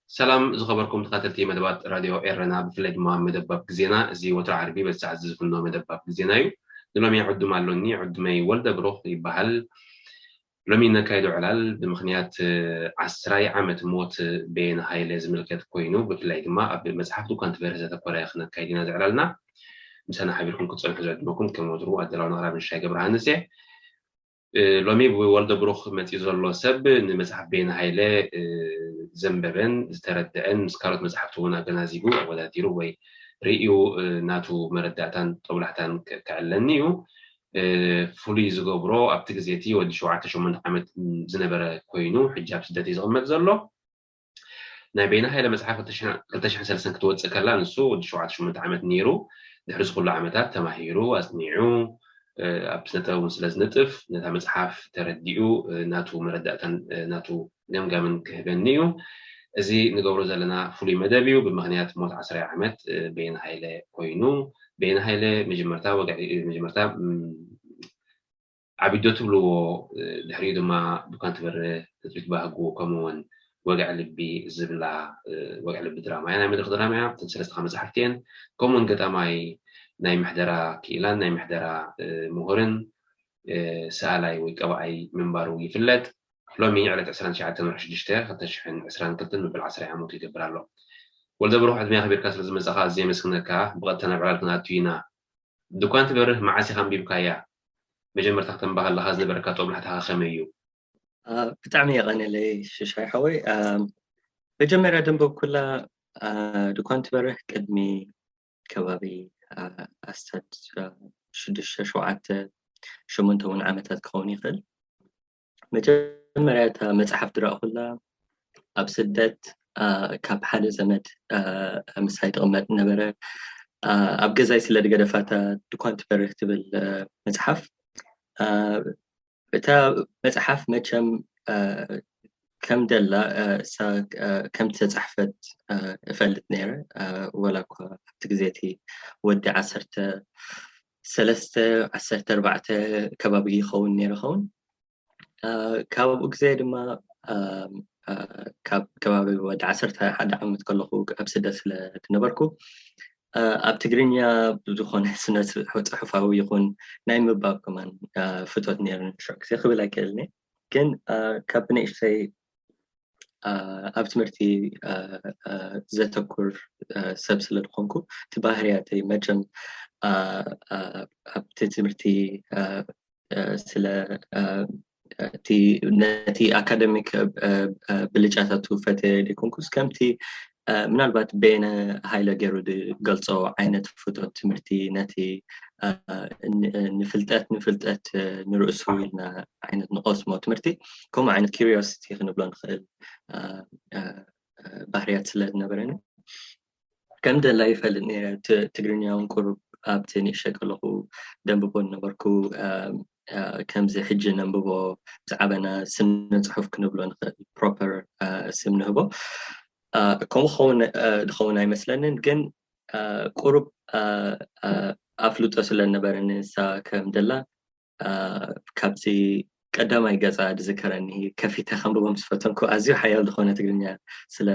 ሰላም ዝኸበርኩም ተኸታተልቲ መደባት ራድዮ ኤረና፣ ብፍላይ ድማ መደብ ባብ ግዜና። እዚ ወትሮ ዓርቢ በዚ ሰዓት ዝፍኖ መደብ ባብ ግዜና እዩ። ንሎሚ ዕዱም ኣሎኒ። ዕዱመይ ወልደ ብሩኽ ይበሃል። ሎሚ ነካይዶ ዕላል ብምኽንያት ዓስራይ ዓመት ሞት በየነ ሃይለ ዝምልከት ኮይኑ፣ ብፍላይ ድማ ኣብ መጽሓፍ ድኳን ትበርህ ዘተኮረ ክነካይድ ኢና ዝዕላልና። ምሳና ሓቢርኩም ክትጸንሑ ዝዕድመኩም ከም ወትሩ ኣደላውን ኣቕራብን ሻይ ገብረሃንስ እየ። ሎሚ ብወልደ ብሩኽ መፂኡ ዘሎ ሰብ ንመፅሓፍ በየነ ሃይለ ዘንበበን ዝተረደአን ምስ ካልኦት መፅሓፍቲ እውን ኣገናዚቡ ኣወዳዲሩ ወይ ርእዩ ናቱ መረዳእታን ጦብላሕታን ከዕለኒ እዩ። ፍሉይ ዝገብሮ ኣብቲ ግዜ እቲ ወዲ ሸውዓተ ሸሞንተ ዓመት ዝነበረ ኮይኑ ሕጂ ኣብ ስደት እዩ ዝቕመጥ ዘሎ። ናይ በይነ ሃይለ መፅሓፍ ክልተ ሽሕን ሰለስተን ክትወፅእ ከላ ንሱ ወዲ ሸውዓተ ሸሞንተ ዓመት ነይሩ። ድሕሪ ዝኩሉ ዓመታት ተማሂሩ ኣፅኒዑ ኣብ ስነጥበብ እውን ስለ ዝንጥፍ ነታ መፅሓፍ ተረዲኡ ናቱ መረዳእታን ናቱ ገምጋምን ክህበኒ እዩ። እዚ ንገብሮ ዘለና ፍሉይ መደብ እዩ። ብምክንያት ሞት ዓስራይ ዓመት በየነ ሃይለ ኮይኑ በየነ ሃይለ መጀመርታ ወግዒ መጀመርታ ዓቢዶ ትብልዎ ድሕሪኡ ድማ ዱካን ትበርህ ትፅቢት ባህጉ ከምኡውን ወግዒ ልቢ ዝብላ ወግዒ ልቢ ድራማ እያ ናይ መድረክ ድራማ እያ እተን ሰለስተ መፅሓፍቲ እየን። ከምኡውን ገጣማይ ናይ ምሕደራ ክኢላን ናይ ምሕደራ ምሁርን ሰኣላይ ወይ ቀባኣይ ምንባሩ ይፍለጥ። ሎሚ ዕለት ዕስራን ትሽዓተን ወርሒ ሽዱሽተ ክልተ ሽሕን ዕስራን ክልተን መበል ዓስራይ ዓመቱ ይገብር ኣሎ። ወልደ ብሩኽ ዕድመ ኣኽቢርካ ስለ ዝመጻኻ ኣዝየ የመስግነካ። ብቐጥታ ናብ ዕላል ክንኣቱ ኢና። ድኳን ትበርህ መዓስ ኢኻ ኣንቢብካያ? መጀመርታ ክተንብባ ከለኻ ዝነበረካ ጦብላሕታ ከ ከመይ እዩ? ብጣዕሚ የቐንየለይ ሽሻይ ሓወይ። መጀመርያ ደንበብኩላ ድኳን ትበርህ ቅድሚ ከባቢ ኣስታት ሽዱሽተ ሸውዓተ ሸሞንተ እውን ዓመታት ክኸውን ይኽእል። መጀመርያ እታ መፅሓፍ ዝረእኹላ ኣብ ስደት ካብ ሓደ ዘመድ ምሳይ ትቕመጥ ነበረ። ኣብ ገዛይ ስለ ዝገደፋታ ድኳን ትበርህ ትብል መፅሓፍ እታ መፅሓፍ መቸም ከም ደላ እሳ ከም ተፃሕፈት እፈልጥ ነይረ። ወላ እኳ ኣብቲ ግዜ እቲ ወዲ ዓሰርተ ሰለስተ ዓሰርተ ኣርባዕተ ከባቢ ይኸውን ነይረ ኸውን። ካብኡ ግዜ ድማ ካብ ከባቢ ወዲ ዓሰርተ ሓደ ዓመት ከለኹ ኣብ ስደት ስለ ዝነበርኩ ኣብ ትግርኛ ብዝኾነ ስነ ጽሑፋዊ ይኹን ናይ ምባብ ከማን ፍቶት ነይሩ ንሽዑ ግዜ ክብል ኣይክእልን እየ። ግን ካብ ብንእሽተይ ኣብ ትምህርቲ ዘተኩር ሰብ ስለ ዝኾንኩ እቲ ባህርያተይ መቸም ኣብቲ ትምህርቲ ስለ እቲ ነቲ ኣካደሚክ ብልጫታቱ ፈተ ዘይኮንኩስ ከምቲ ምናልባት በየነ ሃይለ ገይሩ ዝገልፆ ዓይነት ፍቶት ትምህርቲ ነቲ ንፍልጠት ንፍልጠት ንርእሱ ኢልና ዓይነት ንቐስሞ ትምህርቲ ከምኡ ዓይነት ኪሪዮሲቲ ክንብሎ ንኽእል ባህርያት ስለ ዝነበረኒ ከም ደላ ይፈልጥ ነይረ። ትግርኛ እውን ቁሩብ ኣብቲ ንእሽተይ ከለኹ ደንብቦ ነበርኩ። ከምዚ ሕጂ ነንብቦ ዝዓበና ስነ ፅሑፍ ክንብሎ ንኽእል ፕሮፐር ስም ንህቦ ከምኡ ክኸውን ዝኸውን ኣይመስለንን። ግን ቁሩብ ኣፍልጦ ስለ ነበረ ንሳ ከም ደላ ካብዚ ቀዳማይ ገፃ ዝዝከረኒ ከፊተ ከንብቦ ምስ ፈተንኩ ኣዝዩ ሓያል ዝኾነ ትግርኛ ስለ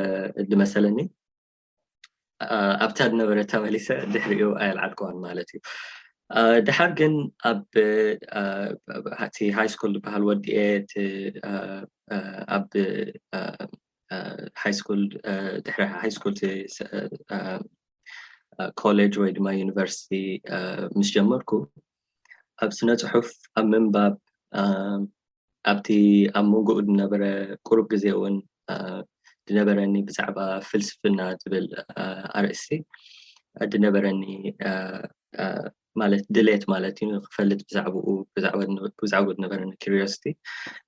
ዝመሰለኒ ኣብታ ዝነበረ ተመሊሰ ድሕሪኡ ኣየልዓልክዋን ማለት እዩ። ድሓር ግን ኣብ እቲ ሃይ ስኩል ዝበሃል ወዲኤ እቲ ኣብ ሃይ ስኩል ድሕሪ ሃይ ስኩል ኮሌጅ ወይ ድማ ዩኒቨርሲቲ ምስ ጀመርኩ ኣብ ስነ ፅሑፍ ኣብ ምንባብ ኣብቲ ኣብ መንጎኡ ዝነበረ ቁሩብ ግዜ እውን ዝነበረኒ ብዛዕባ ፍልስፍና ዝብል ኣርእስቲ ዝነበረኒ ማለት ድሌት ማለት እዩ ክፈልጥ ብዛዕባኡ ብዛዕባኡ ዝነበረኒ ኪሪዮሲቲ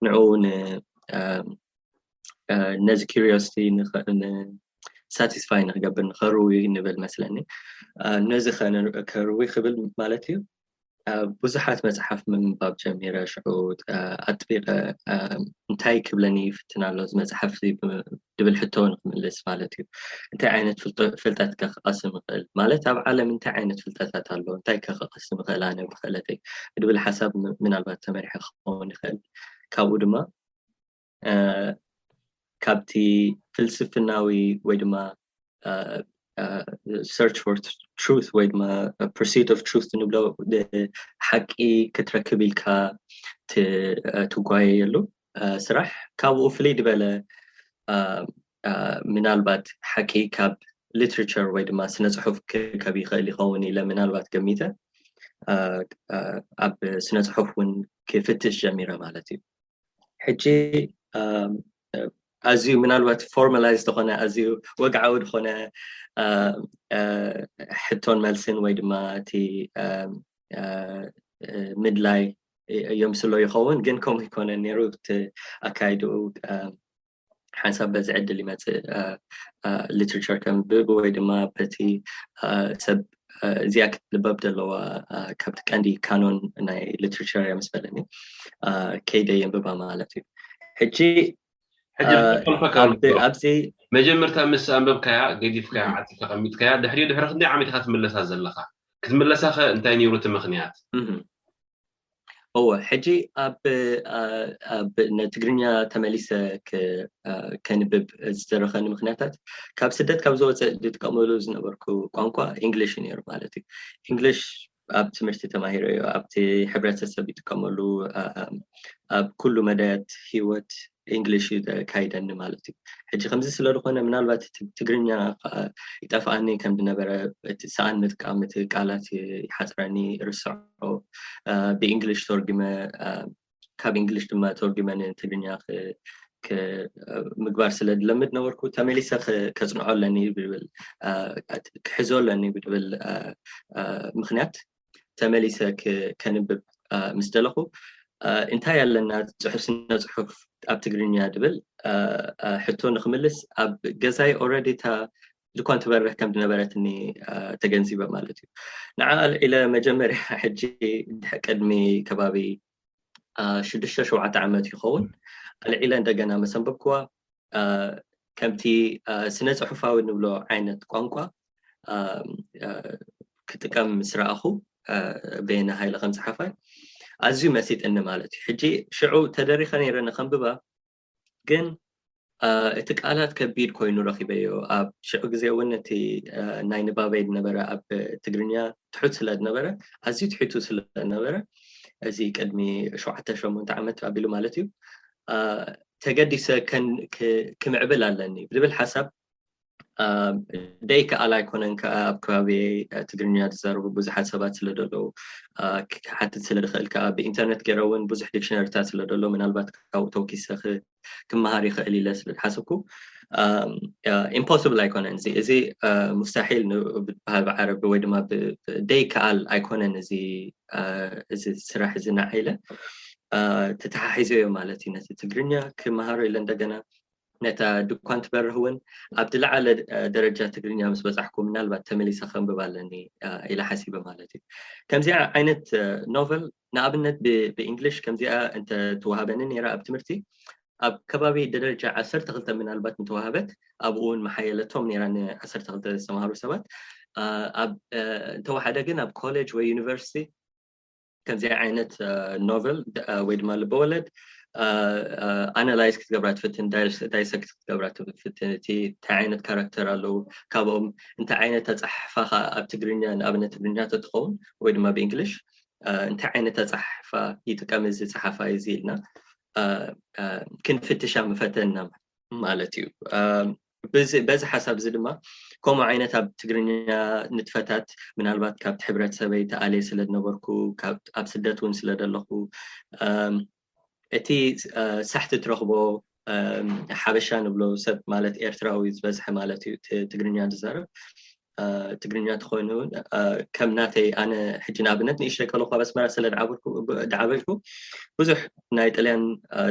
ንዕኡ እውን ነዚ ኪሪዮሲቲ ሳቲስፋይ ንክገብር ንኸርዊ ንብል መስለኒ። ነዚ ከርዊ ክብል ማለት እዩ ብዙሓት መፅሓፍ ምንባብ ጀሚረ ሽዑ ኣጥቢቐ እንታይ ክብለኒ ይፍትን ኣሎ እዚ መፅሓፍ ድብል ሕቶ ንክምልስ ማለት እዩ። እንታይ ዓይነት ፍልጠት ከ ክቐስም ይኽእል ማለት ኣብ ዓለም እንታይ ዓይነት ፍልጠታት ኣሎ እንታይ ከ ክቐስም ይኽእል ኣነ ብክእለተይ ድብል ሓሳብ ምናልባት ተመሪሐ ክኸውን ይኽእል። ካብኡ ድማ ካብቲ ፍልስፍናዊ ወይ ድማ search for truth ወይ ድማ pursuit of truth ንብሎ ሓቂ ክትረክብ ኢልካ ትጓየየሉ ስራሕ ካብኡ ፍልይ ዝበለ ምናልባት ሓቂ ካብ literature ወይ ድማ ስነ ፅሑፍ ክርከብ ይኽእል ይኸውን ኢለ ምናልባት ገሚተ ኣብ ስነ ፅሑፍ እውን ክፍትሽ ጀሚረ ማለት እዩ። ሕጂ ኣዝዩ ምናልባት formalized ዝኾነ ኣዝዩ ወግዓዊ ዝኾነ ሕቶን መልስን ወይ ድማ እቲ ምድላይ የምስሎ ይኸውን፣ ግን ከምኡ ይኮነ ነይሩ። እቲ ኣካይድኡ ሓንሳብ በዚ ዕድል ይመፅእ literature ከንብብ ወይ ድማ በቲ ሰብ እዚኣ ክትንበብ ዘለዋ ካብቲ ቀንዲ ካኖን ናይ literature እያ ምስ በለኒ ከይደ የንብባ ማለት እዩ። ሕጂ ኣብዚ መጀመርታ ምስ ኣንበብካያ ገዲፍካያ ዓፂ ተቐሚጥካያ ድሕሪ ድሕሪ ክንደይ ዓመት ኢኻ ትምለሳ ዘለኻ? ክትምለሳ ከ እንታይ ነይሩ እቲ ምኽንያት? እወ፣ ሕጂ ኣብ ኣብ ንትግርኛ ተመሊሰ ከንብብ ዝደረኸኒ ምኽንያታት ካብ ስደት ካብ ዝወፅእ ዝጥቀመሉ ዝነበርኩ ቋንቋ ኢንግሊሽ እዩ ነይሩ ማለት እዩ። ኢንግሊሽ ኣብ ትምህርቲ ተማሂረዮ ኣብቲ ሕብረተሰብ ይጥቀመሉ ኣብ ኩሉ መዳያት ህይወት ኢንግሊሽ እዩ ዘካይደኒ ማለት እዩ። ሕጂ ከምዚ ስለ ዝኾነ ምናልባት ትግርኛ ይጠፍኣኒ ከም ዝነበረ እቲ ሰኣን ምጥቃም እቲ ቃላት ይሓፅረኒ ርስዖ ብኢንግሊሽ ተርጉመ ካብ ኢንግሊሽ ድማ ተርጉመ ንትግርኛ ምግባር ስለ ዝለምድ ነበርኩ ተመሊሰ ከፅንዖ ኣለኒ ብብል ክሕዞ ኣለኒ ብብል ምክንያት ተመሊሰ ከንብብ ምስ ደለኹ እንታይ ኣለና ፅሑፍ ስነ ፅሑፍ ኣብ ትግርኛ ድብል ሕቶ ንክምልስ ኣብ ገዛይ already እታ ድኳን ትበርህ ከም ዝነበረትኒ ተገንዚበ ማለት እዩ። ንዓ ኣልዒለ መጀመርያ ሕጂ ቅድሚ ከባቢ ሽዱሽተ ሸውዓተ ዓመት ይኸውን ኣልዒለ እንደገና መሰንበብክዋ ከምቲ ስነ ፅሑፋዊ ንብሎ ዓይነት ቋንቋ ክጥቀም ምስ ረኣኹ በየነ ሃይለ ከም ፀሓፋይ ኣዝዩ መሲጥኒ ማለት እዩ። ሕጂ ሽዑ ተደሪኸ ነይረ ንኸንብባ ግን እቲ ቃላት ከቢድ ኮይኑ ረኺበዮ። ኣብ ሽዑ ግዜ እውን እቲ ናይ ንባበይ ዝነበረ ኣብ ትግርኛ ትሑት ስለ ዝነበረ ኣዝዩ ትሒቱ ስለ ዝነበረ እዚ ቅድሚ ሸውዓተ ሸሞንተ ዓመት ኣቢሉ ማለት እዩ ተገዲሰ ክምዕብል ኣለኒ ብዝብል ሓሳብ ደይከኣል ኣይኮነን ከዓ ኣብ ከባቢ ትግርኛ ዝዛረቡ ብዙሓት ሰባት ስለ ዘለዉ ክሓትት ስለ ዝኽእል ከዓ ብኢንተርነት ገይረ እውን ብዙሕ ዲክሽነሪታት ስለ ዘሎ ምናልባት ካብኡ ተወኪሰ ክመሃር ይኽእል ኢለ ስለ ዝሓሰብኩ impossible ኣይኮነን እዚ እዚ ሙስታሒል ብበሃል ብዓረቢ ወይ ድማ ደይከኣል ኣይኮነን እዚ እዚ ስራሕ እዚ ንዓ ኢለ ተተሓሒዘዮ ማለት እዩ ነቲ ትግርኛ ክመሃሮ ኢለ እንደገና ነታ ድኳን ትበርህ እውን ኣብ ዝለዓለ ደረጃ ትግርኛ ምስ በፃሕኩ ምናልባት ተመሊሰ ከንብብ ኣለኒ ኢለ ሓሲበ ማለት እዩ። ከምዚኣ ዓይነት ኖቨል ንኣብነት ብእንግሊሽ ከምዚኣ እንተተዋሃበኒ ነይራ ኣብ ትምህርቲ ኣብ ከባቢ ደረጃ ዓሰርተ ክልተ ምናልባት እንተዋሃበት ኣብኡ እውን መሓየለቶም ነይራ ንዓሰርተ ክልተ ዝተምሃሩ ሰባት እንተወሓደ ግን ኣብ ኮሌጅ ወይ ዩኒቨርሲቲ ከምዚ ዓይነት ኖቨል ወይ ድማ ልበወለድ ኣናላይዝ ክትገብራ ትፍትን ዳይሰክት ክትገብራ ትፍትን እቲ እንታይ ዓይነት ካራክተር ኣለዉ ካብኦም እንታይ ዓይነት ኣፀሓሕፋ ኣብ ትግርኛ ንኣብነት ትግርኛ ተትኸውን ወይ ድማ ብእንግሊሽ እንታይ ዓይነት ኣፀሓሕፋ ይጥቀም እዚ ፀሓፋይ እዚ ኢልና ክንፍትሻ ምፈተና ማለት እዩ። በዚ ሓሳብ እዚ ድማ ከምኡ ዓይነት ኣብ ትግርኛ ንጥፈታት ምናልባት ካብቲ ሕብረተሰበይ ተኣልየ ስለ ዝነበርኩ ኣብ ስደት እውን ስለ ዘለኹ እቲ ሳሕቲ ትረኽቦ ሓበሻ ንብሎ ሰብ ማለት ኤርትራዊ ዝበዝሐ ማለት እዩ ትግርኛ ዝዛረብ ትግርኛ ተኮይኑ እውን ከም ናተይ ኣነ ሕጂ ንኣብነት ንእሽተይ ከለኩ ኣብ ኣስመራ ስለ ዝዓበድኩ ብዙሕ ናይ ጥልያን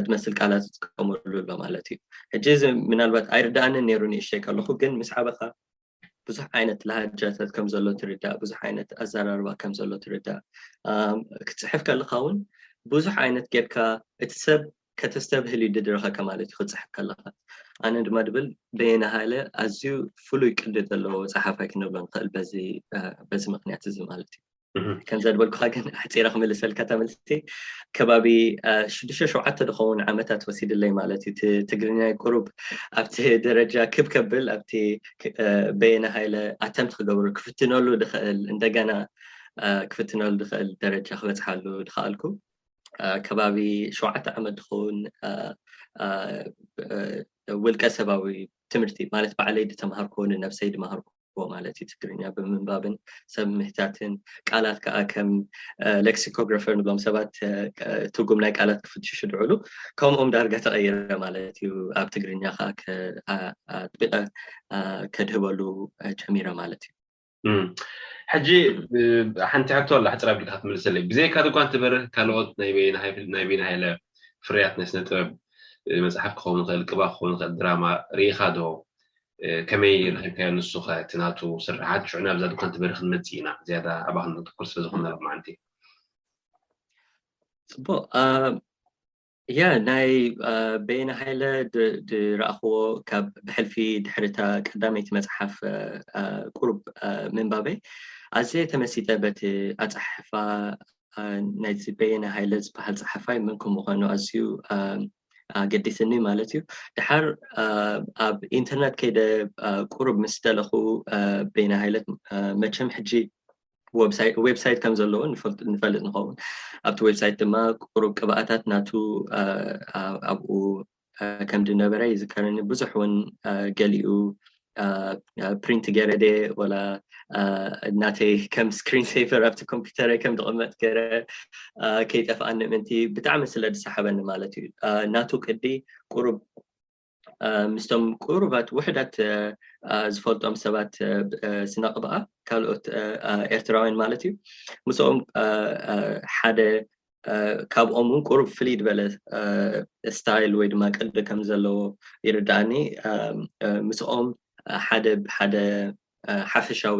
ዝመስል ቃላት ዝጥቀመሉ ኣሎ ማለት እዩ። ሕጂ እዚ ምናልባት ኣይርዳኣንን ነይሩ ንእሽተይ ከለኩ ግን ምስ ዓበኻ ብዙሕ ዓይነት ላሃጃታት ከም ዘሎ ትርዳእ፣ ብዙሕ ዓይነት ኣዘራርባ ከም ዘሎ ትርዳእ። ክትፅሕፍ ከለካ እውን ብዙሕ ዓይነት ጌርካ እቲ ሰብ ከተስተብህል ይድድረኸካ ማለት እዩ ክትፅሕፍ ከለካ። ኣነ ድማ ድብል በየነ ሃይለ ኣዝዩ ፍሉይ ቅዲ ዘለዎ ፀሓፋይ ክንብሎ ንኽእል በዚ ምክንያት እዚ ማለት እዩ። ከም ዘድበልኩኻ ግን ኣሕፂረ ክምልሰልካ እታ መልሲ። ከባቢ ሽዱሽተ ሸውዓተ ዝኸውን ዓመታት ወሲድለይ ማለት እዩ። ትግርኛ ቁሩብ ኣብቲ ደረጃ ክብ ከብል ኣብቲ በየነ ሃይለ ኣተምት ክገብሩ ክፍትነሉ ድኽእል እንደገና ክፍትነሉ ድኽእል ደረጃ ክበፅሓሉ ድኽኣልኩ ከባቢ ሸውዓተ ዓመት ዝኸውን ውልቀ ሰባዊ ትምህርቲ ማለት ባዕለይ ዝተምሃርኩ ንነብሰይ ድመሃርኩ ማለት እዩ። ትግርኛ ብምንባብን ሰብ ምህታትን ቃላት ከዓ ከም ሌክሲኮግራፈር ንብሎም ሰባት ትርጉም ናይ ቃላት ክፍትሹ ድዕሉ ከምኦም ዳርጋ ተቐይረ ማለት እዩ። ኣብ ትግርኛ ከዓ ኣጥቢቐ ከድህበሉ ጀሚረ ማለት እዩ። ሕጂ ሓንቲ ሕቶ ኣላ ሕፅር ኣቢልካ ክትምልሰለይ። ብዘይካ ድጓን ትበርህ ካልኦት ናይ በይነ ሃይለ ፍርያት ናይ ስነ ጥበብ መፅሓፍ ክኸውን ይኽእል፣ ቅባ ክኸውን ይኽእል፣ ድራማ ርኢኻ ዶ? ከመይ ረኺብካዮ ንሱ ኸ እቲ ናቱ ስርሓት? ሽዑ ናብዛ ድኳን ትበርህ ክንመፅእ ኢና፣ ዝያዳ ኣባ ክንተኩር ስለ ዝኾንና ሎማዓንቲ። ፅቡቕ። ያ ናይ በየነ ሃይለ ድረእኽዎ ካብ ብሕልፊ ድሕርታ ቀዳመይቲ መፅሓፍ ቁሩብ ምንባበይ ኣዝየ ተመሲጠ በቲ ኣፀሓሕፋ ናይዚ በየነ ሃይለ ዝበሃል ፀሓፋይ መን ከም ምዃኑ ኣዝዩ ኣገዲስኒ ማለት እዩ። ድሓር ኣብ ኢንተርነት ከይደ ቁሩብ ምስ ደለኹ በየነ ሃይለ መቸም ሕጂ ዌብሳይት ከም ዘለዎ ንፈልጥ ንኸውን። ኣብቲ ዌብሳይት ድማ ቁሩብ ቅብኣታት ናቱ ኣብኡ ከም ዝነበረ ይዝከረኒ። ብዙሕ እውን ገሊኡ ፕሪንት ገይረ ድየ ወላ ናተይ ከም ስክሪን ሴቨር ኣብቲ ኮምፒውተረይ ከም ዝቕመጥ ገይረ ከይጠፍኣኒ ምእንቲ ብጣዕሚ ስለ ዝሰሓበኒ ማለት እዩ። ናቱ ቅዲ ቁሩብ ምስቶም ቁሩባት ውሕዳት ዝፈልጦም ሰባት ስነ ቅብኣ ካልኦት ኤርትራውያን ማለት እዩ ምስኦም ሓደ ካብኦም እውን ቁሩብ ፍልይ ዝበለ ስታይል ወይ ድማ ቅዲ ከም ዘለዎ ይርዳእኒ። ምስኦም ሓደ ብሓደ ሓፈሻዊ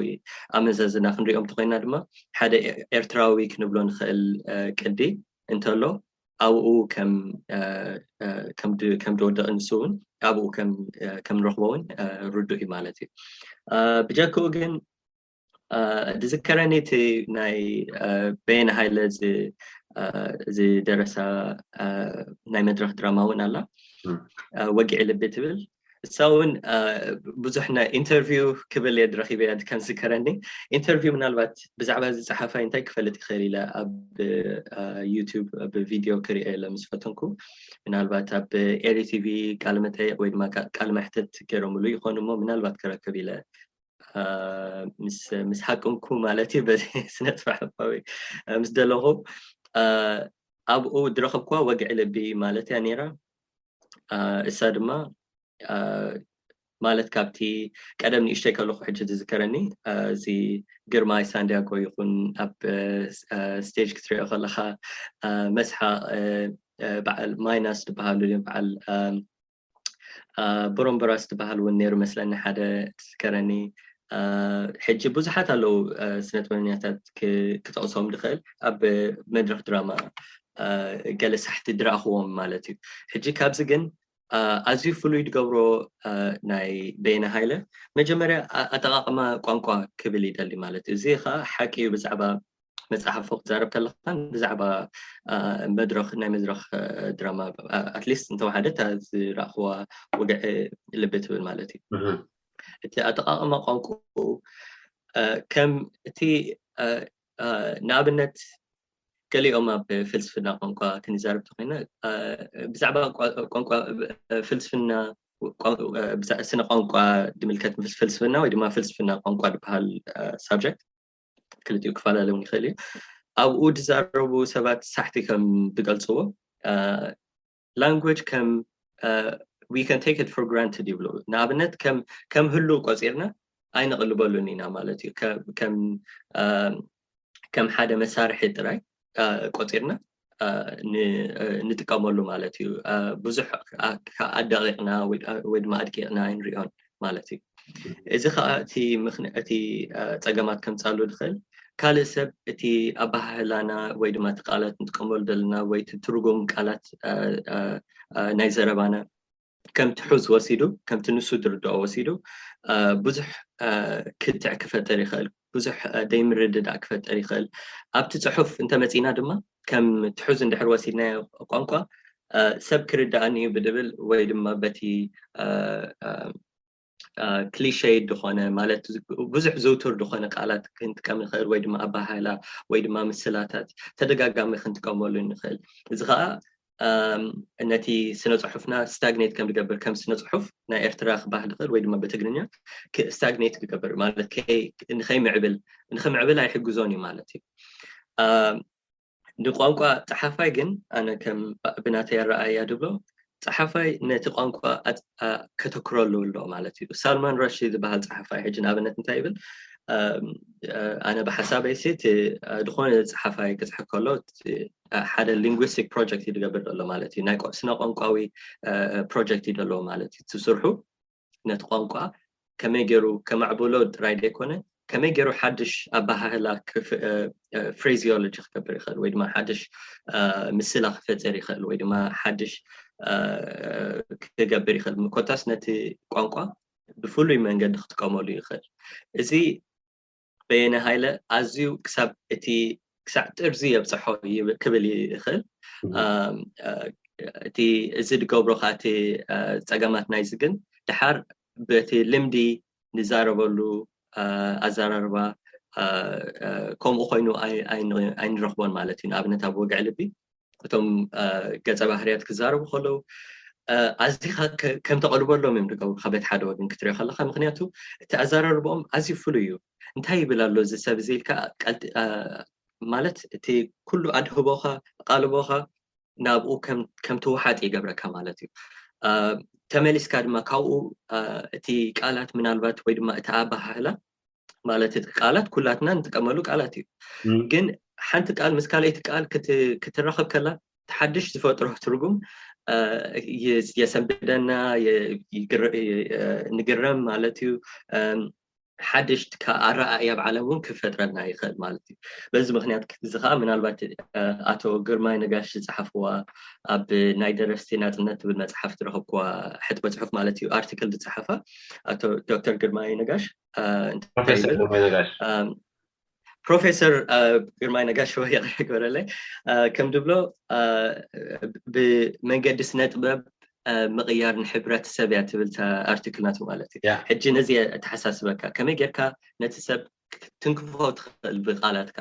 ኣመዛዝና ክንሪኦም እንተኮይና ድማ ሓደ ኤርትራዊ ክንብሎ ንኽእል ቅዲ እንተሎ ኣብኡ ከም ከም ዝወደቐ ንሱ እውን ኣብኡ ከም ንረኽቦ እውን ርዱእ እዩ ማለት እዩ። ብጀክኡ ግን ዝዝከረኒ እቲ ናይ በየነ ሃይለ ዝደረሳ ናይ መድረክ ድራማ እውን ኣላ ወግዒ ልቢ ትብል እሳ እውን ብዙሕ ናይ ኢንተርቪው ክብል እየ ረኪበያ ከም ዝዝከረኒ። ኢንተርቪው ምናልባት ብዛዕባ እዚ ፀሓፋይ እንታይ ክፈልጥ ይኽእል ኢለ ኣብ ዩቱብ ብቪድዮ ክሪኦ ኢለ ምስ ፈተንኩ ምናልባት ኣብ ኤሪ ቲቪ ቃለ መጠይቕ ወይ ድማ ቃለ መሕተት ገይሮምሉ ይኾኑ እሞ ምናልባት ክረክብ ኢለ ምስ ሃቅንኩ ማለት እዩ በዚ ስነ ፅባሕባዊ ምስ ደለኹ ኣብኡ ዝረኸብኩዋ ወግዒ ልቢ ማለት እያ ነይራ። እሳ ድማ ማለት ካብቲ ቀደም ንእሽተይ ከለኹ ሕጂ ዝዝከረኒ እዚ ግርማይ ሳንዲያጎ ይኹን ኣብ ስቴጅ ክትሪኦ ከለኻ መስሓቕ በዓል ማይናስ ዝበሃሉ በዓል ቦሮምቦራስ ዝበሃል እውን ነይሩ መስለኒ ሓደ ትዝከረኒ። ሕጂ ብዙሓት ኣለዉ ስነጥበበኛታት ክጠቕሶም ዝኽእል ኣብ መድረክ ድራማ ገለ ሳሕቲ ድረእኽዎም ማለት እዩ። ሕጂ ካብዚ ግን ኣዝዩ ፍሉይ ዝገብሮ ናይ በየነ ሃይለ መጀመርያ ኣጠቃቅማ ቋንቋ ክብል ይደሊ ማለት እዩ። እዚ ከዓ ሓቂ እዩ ብዛዕባ መፅሓፉ ክዛረብ ከለኻን ብዛዕባ መድረክ ናይ መድረክ ድራማ ኣትሊስት እንተወሓደ እታ ዝረእኽዋ ውግዒ ልቢ ትብል ማለት እዩ። እቲ ኣጠቃቅማ ቋንቋኡ ከም እቲ ንኣብነት ገሊኦም ኣብ ፍልስፍና ቋንቋ ክንዛረብ ተኮይና ብዛዕባ ቋንቋ ፍልስፍና ስነ ቋንቋ ድምልከት ፍልስፍና ወይ ድማ ፍልስፍና ቋንቋ ዝበሃል ሳብጀክት ክልቲኡ ክፈላለ እውን ይኽእል እዩ። ኣብኡ ዝዛረቡ ሰባት ሳሕቲ ከም ዝገልፅዎ ላንጉጅ ከም we can take it for granted ይብሉ። ንኣብነት ከም ህሉ ቆፂርና ኣይንቕልበሉን ኢና ማለት እዩ። ከም ሓደ መሳርሒ ጥራይ ቆፂርና ንጥቀመሉ ማለት እዩ። ብዙሕ ኣደቂቕና ወይ ድማ ኣድቂቕና ኣይንሪኦን ማለት እዩ። እዚ ከዓ እቲ ጸገማት ከምፃሉ ዝኽእል ካልእ ሰብ እቲ ኣበሃህላና ወይ ድማ እቲ ቃላት ንጥቀመሉ ዘለና ወይ እቲ ትርጉም ቃላት ናይ ዘረባና ከም ትሑዝ ወሲዱ፣ ከምቲ ንሱ ዝርድኦ ወሲዱ ብዙሕ ክትዕ ክፈጥር ይኽእል፣ ብዙሕ ደይምርድዳእ ክፈጥር ይኽእል። ኣብቲ ጽሑፍ እንተመጺና ድማ ከም ትሑዝ እንድሕር ወሲድናዮ ቋንቋ ሰብ ክርዳእኒ እዩ ብድብል ወይ ድማ በቲ ክሊሸ ዝኾነ ማለት ብዙሕ ዝውቱር ዝኾነ ቃላት ክንጥቀም ንኽእል ወይ ድማ ኣባሃህላ ወይ ድማ ምስላታት ተደጋጋሚ ክንጥቀመሉ ንኽእል። እዚ ከዓ ነቲ ስነ ጽሑፍና ስታግኔት ከም ዝገብር ከም ስነ ጽሑፍ ናይ ኤርትራ ክባህል ይኽእል ወይ ድማ ብትግርኛ ስታግኔት ክገብር ማለት ንኸይምዕብል ንኽምዕብል ኣይሕግዞን እዩ ማለት እዩ። ንቋንቋ ጸሓፋይ ግን ኣነ ከም ብናተይ ኣረኣያ ድብሎ ጸሓፋይ ነቲ ቋንቋ ከተክረሉ ኣሎ ማለት እዩ። ሳልማን ራሽዲ ዝበሃል ጸሓፋይ ሕጂ ንኣብነት እንታይ ይብል? ኣነ ብሓሳበይ ሲ ዝኾነ ጸሓፋይ ክጽሕፍ ከሎ ሓደ ሊንጉስቲክ ፕሮጀክት እዩ ዝገብር ዘሎ ማለት እዩ። ናይ ስነ ቋንቋዊ ፕሮጀክት እዩ ዘለዎ ማለት እዩ። እቲ ስርሑ ነቲ ቋንቋ ከመይ ገይሩ ከማዕብሎ ጥራይ ዘይኮነ ከመይ ገይሩ ሓድሽ ኣባሃህላ ፍሬዚዮሎጂ ክገብር ይኽእል ወይ ድማ ሓድሽ ምስላ ክፈጥር ይኽእል ወይ ድማ ሓድሽ ክገብር ይኽእል። ኮታስ ነቲ ቋንቋ ብፍሉይ መንገዲ ክጥቀመሉ ይኽእል። እዚ በየነ ሃይለ ኣዝዩ ክሳብ እቲ ክሳዕ ጥርዚ የብፅሖ ክብል ይኽእል። እቲ እዚ ዝገብሮ ከዓ እቲ ፀገማት ናይዚ ግን ድሓር በቲ ልምዲ ንዛረበሉ ኣዘራርባ ከምኡ ኮይኑ ኣይንረኽቦን ማለት እዩ። ንኣብነት ኣብ ወግዒ ልቢ እቶም ገፀ ባህርያት ክዛረቡ ከለዉ ኣዚኻ ከም ተቐልበሎም እዮም ዝገብሩካ በቲ ሓደ ወገን ክትሪኦ ከለካ። ምክንያቱ እቲ ኣዘራርባኦም ኣዝዩ ፍሉይ እዩ። እንታይ ይብል ኣሎ እዚ ሰብ እዚ ኢልካ ማለት እቲ ኩሉ ኣድህቦኻ ኣቓልቦኻ ናብኡ ከም ትውሓጥ ይገብረካ ማለት እዩ። ተመሊስካ ድማ ካብኡ እቲ ቃላት ምናልባት ወይ ድማ እቲ ኣበሃህላ ማለት እቲ ቃላት ኩላትና ንጥቀመሉ ቃላት እዩ። ግን ሓንቲ ቃል ምስ ካልኣይቲ ቃል ክትራኸብ ከላ ሓድሽ ዝፈጥሮ ትርጉም የሰንብደና፣ ንግረም ማለት እዩ። ሓድሽ ኣረኣእያ ኣብ ዓለም እውን ክፈጥረልና ይኽእል ማለት እዩ። በዚ ምክንያት እዚ ከዓ ምናልባት ኣቶ ግርማይ ነጋሽ ዝፀሓፍዋ ኣብ ናይ ደረስቲ ናፅነት ትብል መፅሓፍ ዝረኸብኩዋ ሕጥበ ፅሑፍ ማለት እዩ ኣርቲክል ዝፀሓፋ ኣቶ ዶክተር ግርማይ ነጋሽ ፕሮፌሰር ግርማይ ነጋሽ ፕሮፌሰር ግርማይ ነጋሽ ወይ ይቕረ ግበረለይ ከም ድብሎ ብመንገዲ ስነ ጥበብ ምቕያር ንሕብረተሰብ እያ ትብል ኣርቲክል ናቱ ማለት እዩ። ሕጂ ነዚ ተሓሳስበካ ከመይ ጌርካ ነቲ ሰብ ትንክፎ ትኽእል ብቃላትካ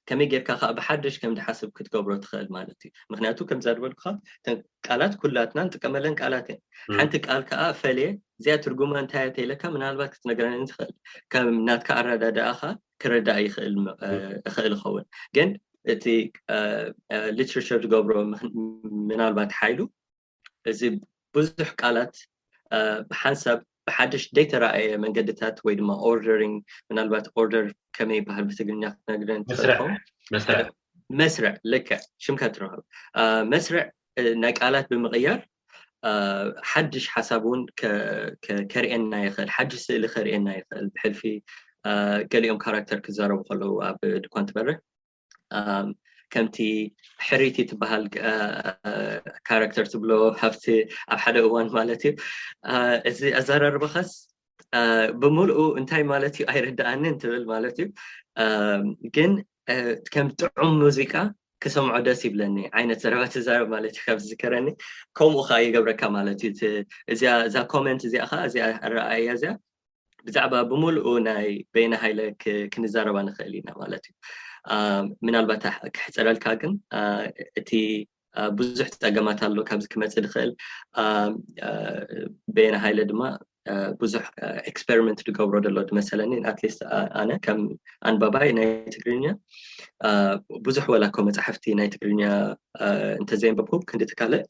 ከመይ ጌርካ ከዓ ብሓድሽ ከም ድሓስብ ክትገብሮ ትኽእል ማለት እዩ። ምክንያቱ ከምዛ ዝበልኩካ ቃላት ኩላትና ንጥቀመለን ቃላት እየን። ሓንቲ ቃል ከዓ ፈልየ እዚኣ ትርጉማ እንታይ እያ ተይለካ ምናልባት ክትነግረኒ ትኽእል። ከም ናትካ ኣረዳድኣኻ ክረዳእ ይኽእል እኽእል ይኸውን ግን እቲ ሊትሬቸር ዝገብሮ ምናልባት ሓይሉ እዚ ብዙሕ ቃላት ብሓንሳብ ብሓድሽ ደይተረኣየ መንገድታት ወይ ድማ ኦርደሪንግ ምናልባት ኦርደር ከመይ ይበሃል ብትግርኛ ክትነግረን ትኽእል መስርዕ ልክዕ ሽምካ ትረኽብ መስርዕ ናይ ቃላት ብምቕያር ሓድሽ ሓሳብ እውን ከርእየና ይኽእል ሓድሽ ስእሊ ከርእየና ይኽእል ብሕልፊ ገሊኦም ካራክተር ክዛረቡ ከለዉ ኣብ ድኳን ትበርህ ከምቲ ሕሪቲ ትበሃል ካራክተር ትብሎ ሃብቲ ኣብ ሓደ እዋን ማለት እዩ እዚ ኣዘራርባኻስ ብምልኡ እንታይ ማለት እዩ ኣይርድኣንን ትብል ማለት እዩ ግን ከም ጥዑም ሙዚቃ ክሰምዖ ደስ ይብለኒ ዓይነት ዘረባ ትዛረብ ማለት እዩ ካብ ዝዝከረኒ ከምኡ ከዓ ይገብረካ ማለት እዩ እዚኣ እዛ ኮመንት እዚኣ ከዓ እዚኣ ኣረኣያ እዚኣ ብዛዕባ ብምልኡ ናይ በይነ ሃይለ ክንዛረባ ንኽእል ኢና ማለት እዩ ምናልባት ክሕፀረልካ ግን እቲ ብዙሕ ፀገማት ኣሎ ካብዚ ክመፅእ ዝኽእል በየነ ሃይለ ድማ ብዙሕ ኤክስፐሪመንት ዝገብሮ ዘሎ ዝመሰለኒ ኣትሊስት ኣነ ከም ኣንባባይ ናይ ትግርኛ ብዙሕ ወላ ኮ መፅሓፍቲ ናይ ትግርኛ እንተዘየንበብኩ ክንዲ ትካልእ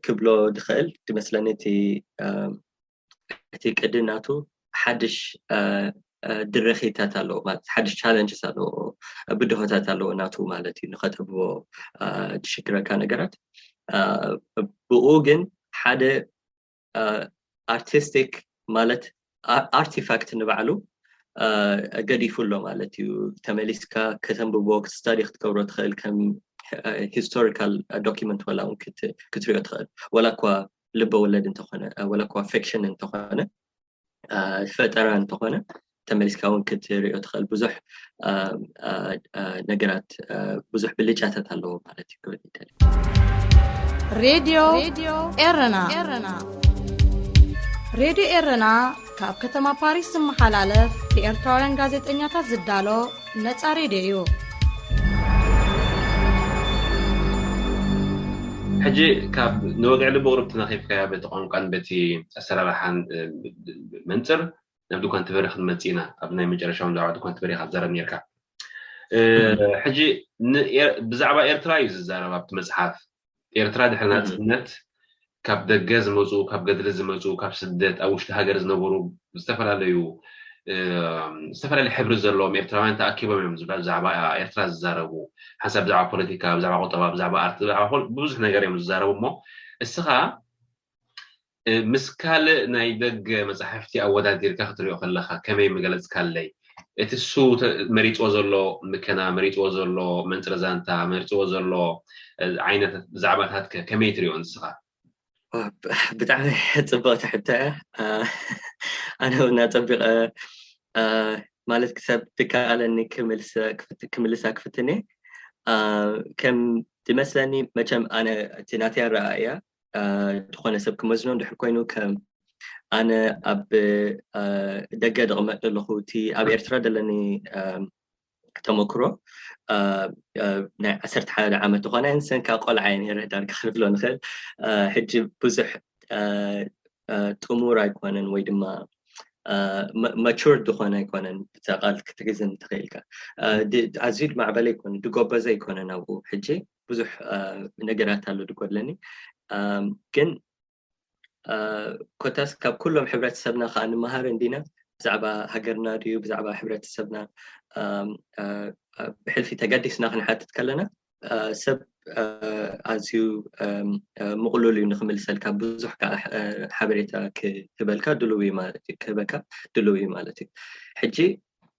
ክብሎ ዝኽእል ዝመስለኒ እቲ እቲ ቅዲ ናቱ ሓድሽ ድረኺታት ኣለዎ ማለት ሓድሽ ቻለንጅስ ኣለዎ ብድሆታት ኣለዎ ናቱ ማለት እዩ ንኸጠብቦ ዝሽግረካ ነገራት ብኡ ግን ሓደ ኣርቲስቲክ ማለት ኣርቲፋክት ንባዕሉ ገዲፉ ኣሎ ማለት እዩ ተመሊስካ ከተንብቦ ክትስታዲ ክትገብሮ ትኽእል ከም ሂስቶሪካል ዶኪመንት ወላ ክትሪኦ ትኽእል ወላ እኳ ልበ ወለድ እንተኾነ፣ እ፣ ወላ እኳ ፊክሽን እንተኾነ፣ እ፣ ፈጠራ እንተኾነ፣ ተመሊስካ እውን ክትሪኦ ትኽእል። ብዙሕ፣ እ፣ እ፣ እ፣ ነገራት፣ እ፣ ብዙሕ ብልጫታት ኣለዎ ማለት እዩ ክብል ይደሊ። ሬድዮ ኤረና። ሬድዮ ኤረና ካብ ከተማ ፓሪስ ዝመሓላለፍ ብኤርትራውያን ጋዜጠኛታት ዝዳሎ ነጻ ሬድዮ እዩ። ሕጂ ካብ ንወግዒ ልቢ ቁሩብ ተናኺፍካያ በቲ ቋንቋን በቲ ኣሰራርሓን፣ እ፣ መንጽር ናብ ድኳን ትበሪ ክንመጽእ ኢና። ኣብ ናይ መጨረሻ እውን ብዛዕባ ድኳን ትበሪ ካብ ዘረብ ነርካ። እ፣ ሕጂ ን-፣ ኤር-፣ ብዛዕባ ኤርትራ እዩ ዝዛረብ ኣብቲ መጽሓፍ። ኤርትራ ድሕሪ ናጽነት ካብ ደገ ዝመጹ፣ ካብ ገድሊ ዝመጹ፣ ካብ ስደት ኣብ ውሽጢ ሃገር ዝነበሩ ዝተፈላለዩ፣ እ፣ ዝተፈላለዩ ሕብሪ ዘለዎም ኤርትራውያን ተኣኪቦም እዮም ዝብላ ብዛዕባ ኤርትራ ዝዛረቡ። ሓንሳብ ብዛዕባ ፖለቲካ፣ ብዛዕባ ቁጠባ፣ ብዛዕባ ኣርቲ፣ ብዛዕባ ኩል-፣ ብዙሕ ነገር እዮም ዝዛረቡ። እሞ እስኻ፣ እ፣ ምስ ካልእ ናይ ደገ መጻሕፍቲ ኣወዳዲርካ ክትሪኦ ከለኻ ከመይ ምገለጽካለይ? እቲ እሱ ተ-፣ መሪጽዎ ዘሎ ምከና፣ መሪጽዎ ዘሎ መንጽር ዛንታ፣ መሪጽዎ ዘሎ፣ እ፣ ዓይነት ዛዕባታት ከ ከመይ ትሪኦ ንስኻ? ዋ፣ ብ-፣ ብጣዕሚ ጽብቕቲ ሕቶ እያ። እ፣ ኣነ እውን ኣጸቢቐ፣ እ፣ ማለት ክሳብ ዝከኣለኒ ክምልሰ-፣ ክፍት-፣ ክምልሳ ክፍትን እየ። እ፣ ከም ዝመስለኒ መቸም ኣነ እቲ ናተይ ኣረኣእያ፣ እ፣ ዝኾነ ሰብ ክመዝኖ እንድሕር ኮይኑ ከም ኣነ ኣብ፣ እ፣ ደገ ዝቕመጥ ዘለኹ እቲ ኣብ ኤርትራ ዘለኒ፣ እ፣ ተመክሮ፣ እ፣ እ፣ ናይ ዓሰርተ ሓደ ዓመት ዝኾነ ንሰንካ ቆልዓ እየ ነይረ ዳርጋ ክንብሎ ንኽእል። እ፣ ሕጂ ብዙሕ፣ እ፣ እ፣ ጥሙር ኣይኮነን ወይ ድማ፣ እ፣ መ-፣ ማቹርድ ዝኾነ ኣይኮነን። ብዛ ቃል ክትግዝም ትኽእልካ። እ፣ ድ-፣ ኣዝዩ ዝማዕበለ ኣይኮነን፣ ዝጎበዘ ኣይኮነን። ኣብኡ ሕጂ ብዙሕ፣ እ፣ ነገራት ኣሎ ዝጎድለኒ። እ፣ ግን እ፣ ኮታስ ካብ ኩሎም ሕብረተሰብና ከኣ ንመሃር እንዲና። ብዛዕባ ሃገርና ድዩ ብዛዕባ ሕብረተሰብና፣ እም፣ እ፣ እ፣ ብሕልፊ ተገዲስና ክንሓትት ከለና፣ እ፣ ሰብ፣ እ፣ ኣዝዩ፣ እም፣ እ፣ ምቕሉል እዩ ንክምልሰልካ፣ ብዙሕ ከኣ፣ እ፣ ሓበሬታ ክህበልካ ድሉው እዩ ማለት እዩ፣ ክህበካ ድሉው እዩ ማለት እዩ። ሕጂ፣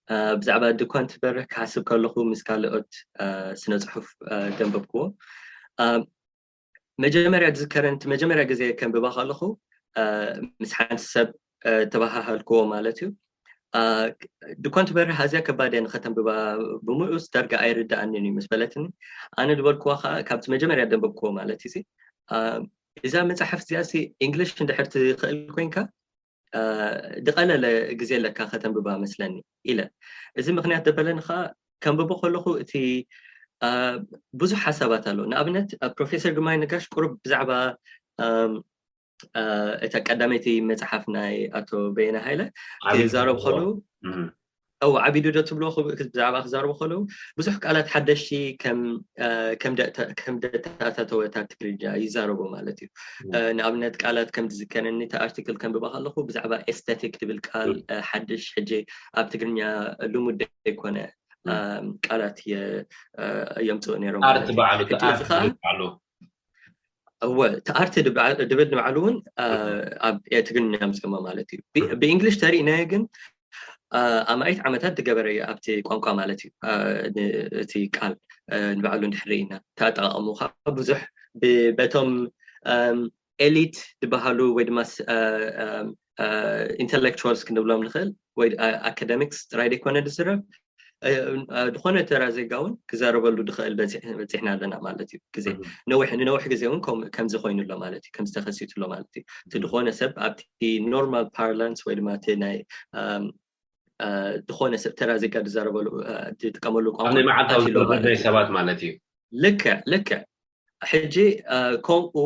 እ፣ ብዛዕባ ድኳን ትበርህ ክሓስብ ከለኹ ምስ ካልኦት፣ እ፣ ስነ ጽሑፍ፣ እ፣ ዘንበብክዎ፣ እ፣ መጀመርያ ዝዝከረኒ፣ እቲ መጀመርያ ግዜ ከንብባ ከለኹ፣ እ፣ ምስ ሓንቲ ሰብ፣ እ፣ ተበሃሃልክዎ ማለት እዩ። እ፣ ድኳን ትበርህ ኣዝያ ከባድ እያ ንኸተንብባ፣ ብምሉኡስ ዳርጋ ኣይርድኣንን እዩ ምስ በለትኒ። ኣነ ዝበልክዋ ኸዓ ካብቲ መጀመርያ ዘንበብክዎ ማለት እዩ። እ፣ እዛ መጽሓፍ እዚኣሲ እንግሊሽ እንድሕር ትኽእል ኮይንካ፣ እ፣ ዝቐለለ ግዜ ኣለካ ከተንብባ መስለኒ ኢለ። እዚ ምኽንያት ዘበለኒ ኸዓ ከንብቦ ከለኹ እቲ፣ እ፣ ብዙሕ ሓሳባት ኣሎ። ንኣብነት፣ እ፣ ፕሮፌሰር ግርማይ ነጋሽ ቁሩብ ብዛዕባ፣ እም፣ እ፣ እታ ቀዳመይቲ መጽሓፍ ናይ ኣቶ በየነ ሃይለ ዓቢ ክዛረብ ዶ? ከለዉ፣ እም። እው፣ ዓቢዱ ዶ ትብሎ ክብ-፣ ብዛዕባ ክዛረቡ ከለዉ ብዙሕ ቃላት ሓደሽቲ ከም፣ እ፣ ከም ደ-፣ ከም ደተኣታተወ እታ ትግርኛ ይዛረቡ ማለት እዩ። እም። እ፣ ንኣብነት ቃላት ከም ዝዝከረኒ እታ ኣርቲክል ከንብባ ከለኹ ብዛዕባ ኤስቴቲክ ትብል ቃል፣ እም። እ፣ ሓድሽ ሕጂ ኣብ ትግርኛ ልሙድ ዘይኮነ፣ እም። እም፣ ቃላት የ-፣ እ፣ የምጽኡ ነይሮም ኣርት ማለት እዩ። በዓሉ፣ ሕጂ እቲ እዚ ኣርት ኸዓ በዓሉ። እወ፣ እቲ ኣርት ድብ-፣ ድብል ንባዕሉ እውን፣ እ፣ እም። ኣብ ትግርኛ ኣምጺኦሞ ማለት እዩ። ብ-፣ እም። ብእንግሊሽ ተሪእናዮ ግን፣ እ፣ ኣማኢት ዓመታት ዝገበረ እዩ ኣብቲ ቋንቋ ማለት እዩ። እ፣ ን-፣ እቲ ቃል፣ እ፣ ንባዕሉ እንድሕር ርኢና፣ እቲ ኣጠቓቕምኡ ኸዓ ብዙሕ ብ-፣ በቶም፣ እም፣ ኤሊት ዝበሃሉ ወይ ድማ ስ-፣ እ፣ እም፣ እ፣ ኢንተሌክቹዋልስ ክንብሎም ንኽእል ወይ፣ እ፣ ኣካደሚክስ ጥራይ ዘይኮነ ዝዝረብ፣ እ፣ እ፣ ዝኾነ ተራ ዜጋ እውን ክዛረበሉ ዝኽእል በፂሕ-፣ በፂሕና ኣለና ማለት እዩ። ግዜ እም። ነዊሕ፣ ንነዊሕ ግዜ እውን ከም-፣ ከምዚ ኮይኑ ኣሎ ማለት እዩ፣ ከምዚ ተኸሲቱ ኣሎ ማለት እዩ። እቲ እም። ዝኾነ ሰብ ኣብቲ ኖርማል ፓርላንስ ወይ ድማ እቲ ናይ፣ እም፣ እ፣ ዝኾነ ሰብ ተራ ዜጋ ዝዛረበሉ፣ እ፣ ዝጥቀመሉ ኣብ ቋንቋ ናይ መዓልታዊ ኣትዩ ኣሎ ህይወት ማለት ናይ እዩ። ሰባት ማለት እዩ። ልክዕ፣ ልክዕ። ሕጂ፣ እ፣ ከምኡ፣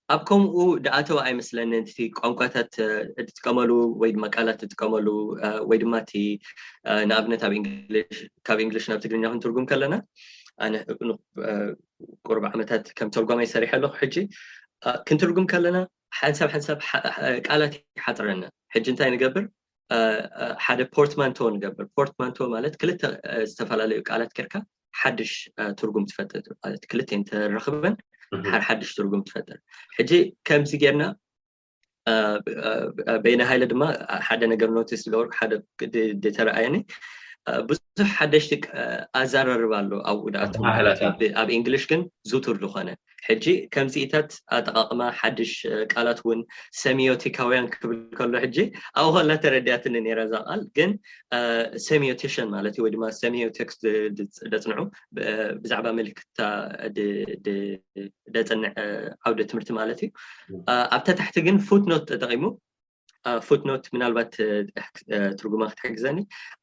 ኣብ ከምኡ ዝኣተወ ኣይመስለንን እቲ ቋንቋታት፣ እ፣ ዝጥቀመሉ ወይ ድማ ቃላት ዝጥቀመሉ፣ እ፣ ወይ ድማ እቲ፣ እ፣ ንኣብነት ኣብ እንግሊሽ፣ ካብ እንግሊሽ ናብ ትግርኛ ክንትርጉም ከለና፣ ኣነ ን-፣ እ፣ ቁሩብ ዓመታት ከም ተርጓማይ ሰሪሐ ኣለኹ። ሕጂ፣ እ፣ ክንትርጉም ከለና ሓንሳብ ሓንሳብ ሓ-፣ ሓ-፣ ቃላት ይሓጽረና። ሕጂ እንታይ ንገብር? እ፣ እ፣ ሓደ ፖርትማንቶ ንገብር። ፖርትማንቶ ማለት ክልተ፣ እ፣ ዝተፈላለዩ ቃላት ጌርካ ሓድሽ፣ እ፣ ትርጉም ትፈጥር ማለት ክልቲኤን ተራኽበን እህ። ሓ-፣ ሓድሽ ትርጉም ትፈጥር። ሕጂ ከምዚ ጌርና፣ እ፣ እ፣ እ፣ በይነ ሃይለ ድማ ሓደ ነገር ኖቲስ ዝገበርኩ፣ ሓደ ድ-፣ ዝተረኣየኒ፣ ብዙሕ ሓደሽቲ ኣዘራርባ ኣሎ ኣብኡ ደኣ ማለት ኣብ እንግሊሽ ግን ዝውቱር ዝኾነ ሕጂ ከምዚኢታት ኣጠቃቅማ ሓድሽ ቃላት እውን ሰሚዮቲካውያን ክብል ከሎ ሕጂ ኣብኡ ከላ ተረዲያትኒ ነይራ እዛ ቃል ግን ሰሚዮቲሽን ማለት እዩ ወይ ድማ ሰሚዮቲክስ ደፅንዑ ብዛዕባ ምልክታ ደፅንዕ ዓውደ ትምህርቲ ማለት እዩ ኣብታ ታሕቲ ግን ፉትኖት ተጠቂሙ ፉትኖት ምናልባት ትርጉማ ክትሕግዘኒ